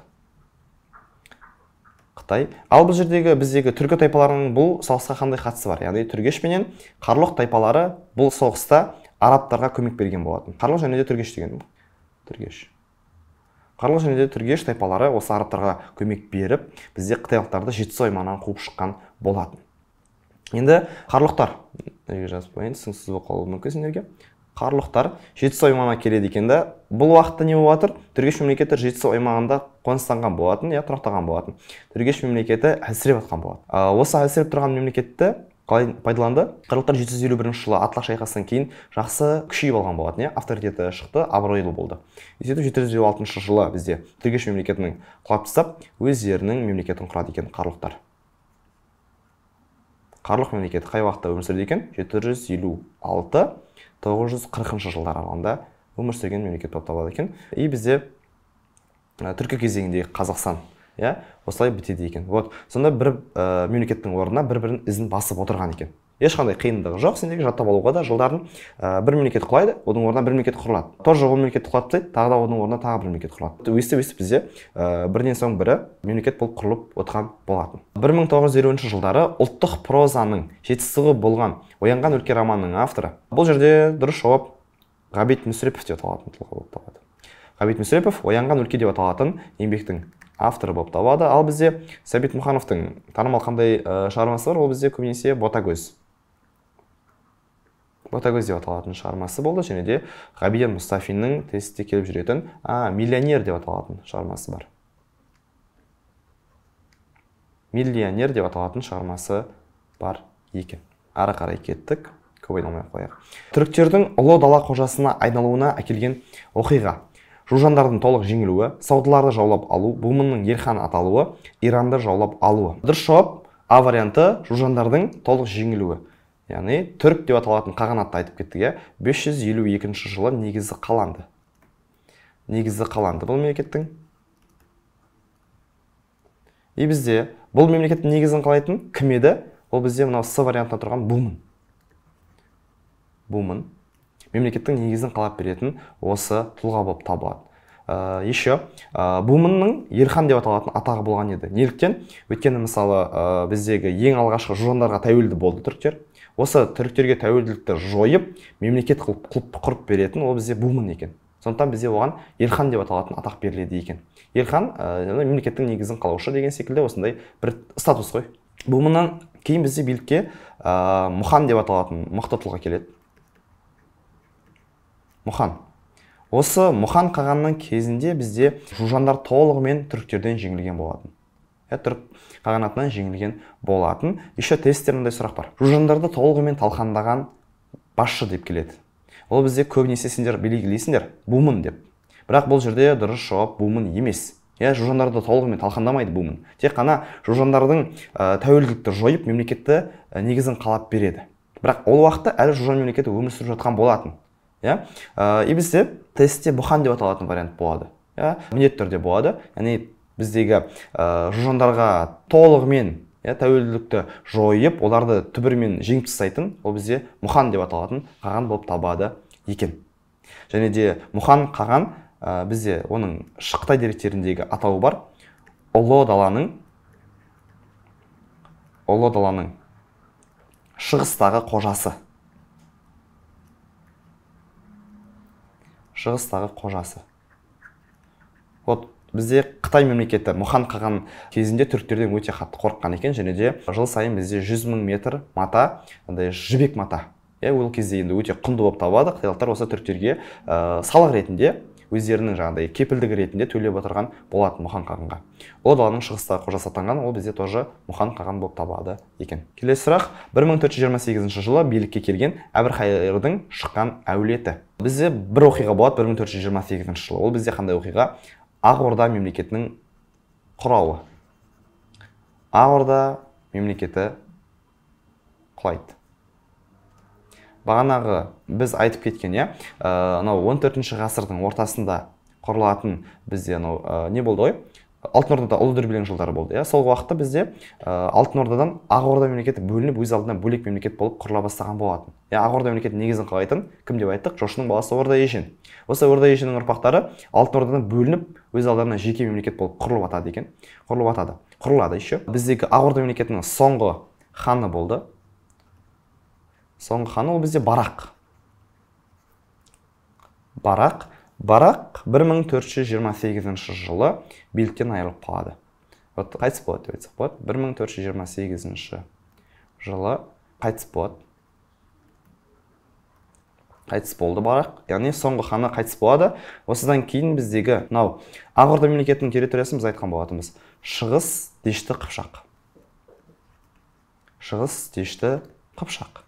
Қытай. Ал бұл жердегі біздегі түркі тайпаларының бұл соғысқа қандай қатысы бар? Яғни Түргеш менен Қарлұқ тайпалары бұл соғыста арабтарға көмек берген болатын. Қарлұқ және де Түргеш деген. Түргеш. Қарлұқ және де Түргеш тайпалары осы арабтарға көмек беріп, бізде қытайлықтарды Жетісу аймағынан қуып шыққан болатын. Енді қарлұқтар, неге жазып қояйын, түсініксіз болып қалуы мүмкін сендерге. Қарлұқтар Жетісу аймағына келеді екен да, бұл уақытта не болып жатыр? Түргеш мемлекеті Жетісу аймағында қоныстанған болатын, я тұрақтаған болатын. Түргеш мемлекеті әлсіреп жатқан болатын. Осы әлсіреп тұрған мемлекетті қалай пайдаланды? Қарлұқтар 751 жылы Атлақ шайқасынан кейін жақсы күшейіп алған болатын, авторитеті шықты, абыройлы болды. Сөйтіп 756 жылы бізде Түргеш мемлекетінің құлап тастап, өздерінің мемлекетін құрады екен қарлұқтар. Қарлұқ мемлекеті қай уақытта өмір сүрді екен? 756-940 жылдар аралығында өмір сүрген мемлекет болып табылады екен. И бізде түркі кезеңіндегі Қазақстан, осылай бітеді екен. Вот, сонда бір мемлекеттің орнына бір-бірінің ізін басып отырған екен. Ешқандай қиындығы жоқ, сендерге жаттап алуға да жылдардың бір мемлекет құлайды, оның орнына бір мемлекет құрылады. Тоже ол мемлекет құлап тастайды, тағы да оның орнына тағы бір мемлекет құрылады. Өстіп-өстіп бізде бірінен соң бірі мемлекет болып құрылып отырған болатын. 1950 жылдары ұлттық прозаның жетістігі болған Оянған өлке романының авторы. Бұл жерде дұрыс жауап Ғабит Мүсірепов деп аталатын тұлға болып табылады. Ғабит Мүсірепов Оянған өлке деп аталатын еңбектің авторы болып табылады. Ал бізде Сәбит Мұқановтың танымал қандай шығармасы бар? Ол бізде көбінесе Ботагөз. Ботагөз деп аталатын шығармасы болды. Және де Ғабиден Мұстафиннің тестте келіп жүретін Миллионер деп аталатын шығармасы бар. Миллионер деп аталатын шығармасы бар екен. Ары қарай кеттік, көп айналмай қояйық. Түріктердің ұлы дала қожасына айналуына әкелген оқиға. Жужандардың толық жеңілуі, саудыларды жаулап алу, Бумынның Елхан аталуы, Иранды жаулап алуы. Дұрыс жауап А варианты, жужандардың толық жеңілуі. Яғни түрік деп аталатын қағанатты айтып кеттік, 552 жылы негізі қаланды. Негізі қаланды бұл мемлекеттің. И бізде бұл мемлекеттің негізін қалайтын кім еді? Ол бізде мынау С вариантында тұрған Бумын. Бумын мемлекеттің негізін қалап беретін осы тұлға болып табылады. Еще Бумынның Елхан деп аталатын атағы болған еді. Неліктен? Өйткені мысалы біздегі ең алғашқы жужандарға тәуелді болды түріктер. Осы түріктерге тәуелділікті жойып, мемлекет қылып құрып беретін ол бізде Бумын екен. Сондықтан бізде оған Елхан деп аталатын атақ беріледі екен. Елхан мемлекеттің негізін қалаушы деген секілді осындай бір статус қой. Бумыннан кейін бізде билікке Мұхан деп аталатын мықты тұлға келеді. Мұхан. Осы Мұхан қағанның кезінде бізде жужандар толығымен түріктерден жеңілген болатын. Түрік қағанатынан жеңілген болатын. Еще тестте мындай сұрақ бар. Жужандарды толығымен талқандаған басшы деп келеді. Ол бізде көбінесе сендер белгілейсіңдер Бумын деп. Бірақ бұл жерде дұрыс жауап Бумын емес. Жужандарды толығымен талқандамайды Бумын. Тек қана жужандардың тәуелділікті жойып, мемлекетті негізін қалап береді. Бірақ ол уақытта әлі жужан мемлекеті өмір сүріп жатқан болатын. И бізде тестте Бұхан деп аталатын вариант болады. Міндетті түрде болады. Яғни біздегі жужандарға толығымен тәуелділікті жойып, оларды түбірімен жеңіп тастайтын, ол бізде Мұхан деп аталатын қаған болып табылады екен. Және де Мұхан қаған бізде оның Қытай деректеріндегі атауы бар. Ұлы даланың шығыстағы қожасы. Шығыстағы қожасы. Вот бізде Қытай мемлекеті Мұхан қаған кезінде түріктерден өте қатты қорыққан екен, және де жыл сайын бізде 100 мың метр мата, андай жібек мата. Ол кезде енді өте құнды болып табылады. Қытайлықтар осы түріктерге салық ретінде, өздерінің жаңағыдай кепілдігі ретінде төлеп отырған болатын Мұхан қағанға. Ұлы даланың шығыстағы қожасы атанған, ол бізде тоже Мұхан қаған болып табылады екен. Келесі сұрақ, 1428 жылы билікке келген Әбілхайырдың шыққан әулеті. Бізде бір оқиға болады 1428 жылы. Ол бізде қандай оқиға? Ақ Орда мемлекетінің құрауы. Ақ Орда мемлекеті құлайды. Бағанағы біз айтып кеткен, анау 14-ші ғасырдың ортасында құрылатын бізде анау не болды ғой? Алтын Ордада ұлы дүрбелең жылдары болды. Сол уақытта бізде Алтын Ордадан Ақ Орда мемлекеті бөлініп, өз алдына бөлек мемлекет болып құрыла бастаған болатын. Ақ Орда мемлекетінің негізін қалайтын кім деп айттық? Жошының баласы Орда Ешен. Осы Орда Ешеннің ұрпақтары Алтын Ордадан бөлініп, өз алдарына жеке мемлекет болып құрылып атады екен. Құрылып атады. Құрылады еще. Біздегі Ақ Орда мемлекетінің соңғы ханы болды. Соңғы ханы ол бізде Барақ. Барақ 1428 жылы биліктен айырылып қалады. Вот қайтыс болады деп айтсақ болады. 1428 жылы қайтыс болады. Қайтыс болды Барақ. Яғни соңғы ханы қайтыс болады. Осыдан кейін біздегі мынау Ақ Орда мемлекетінің территориясын біз айтқан болатынбыз. Шығыс Дешті Қыпшақ. Шығыс Дешті Қыпшақ.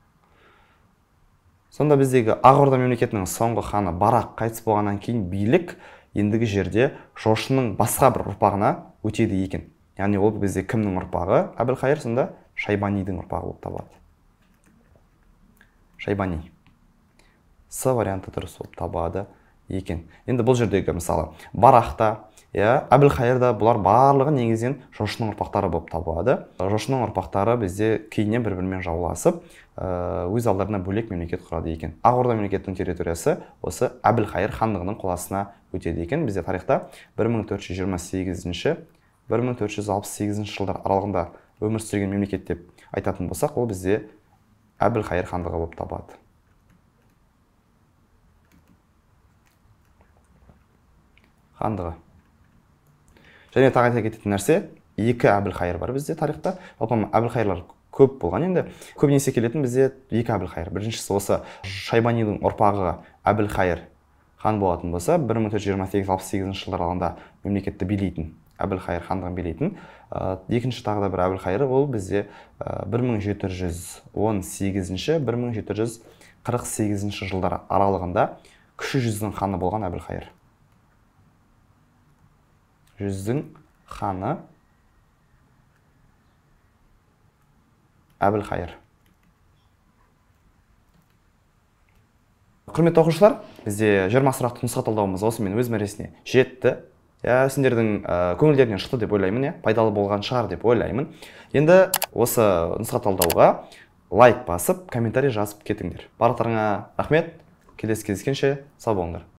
Сонда біздегі Ақ Орда мемлекетінің соңғы ханы Барақ қайтыс болғаннан кейін билік ендігі жерде Жошының басқа бір ұрпағына өтеді екен. Яғни ол бізде кімнің ұрпағы? Әбілхайыр сонда Шайбанидің ұрпағы болып табылады. Шайбани. С варианты дұрыс болып табылады екен. Енді бұл жердегі мысалы Барақта, Әбілхайыр да, бұлар барлығы негізінен Жошының ұрпақтары болып табылады. Жошының ұрпақтары бізде кейіннен бір-бірімен жауласып, өз алдарына бөлек мемлекет құрады екен. Ақ Орда мемлекетінің территориясы осы Әбілхайыр хандығының қол астына өтеді екен. Бізде тарихта 1428-1468 жылдар аралығында өмір сүрген мемлекет деп айтатын болсақ, ол бізде Әбілхайыр хандығы болып табылады. Хандығы. Және тағы айта кететін нәрсе, екі Әбілхайыр бар бізде тарихта. Жалпы Әбілхайырлар көп болған енді. Көбінесе келетін бізде екі Әбілхайыр. Біріншісі осы Шайбанидің ұрпағы Әбілхайыр хан болатын болса, 1428-68 жылдар аралығында мемлекетті билейтін, Әбілхайыр хандығын билейтін. Екінші тағы да бір Әбілхайыр, ол бізде 1718-1748 жылдар аралығында Кіші жүздің ханы болған Әбілхайыр. Жүздің ханы Әбілхайыр. Құрметті оқушылар, бізде 20 сұрақтық нұсқа талдауымыз осымен өз мәресіне жетті. Иә, сендердің көңілдерінен шықты деп ойлаймын, иә, пайдалы болған шығар деп ойлаймын. Енді осы нұсқа талдауға лайк басып, комментарий жазып кетіңдер. Барлықтарыңа рахмет. Келесі кездескенше сау болыңдар.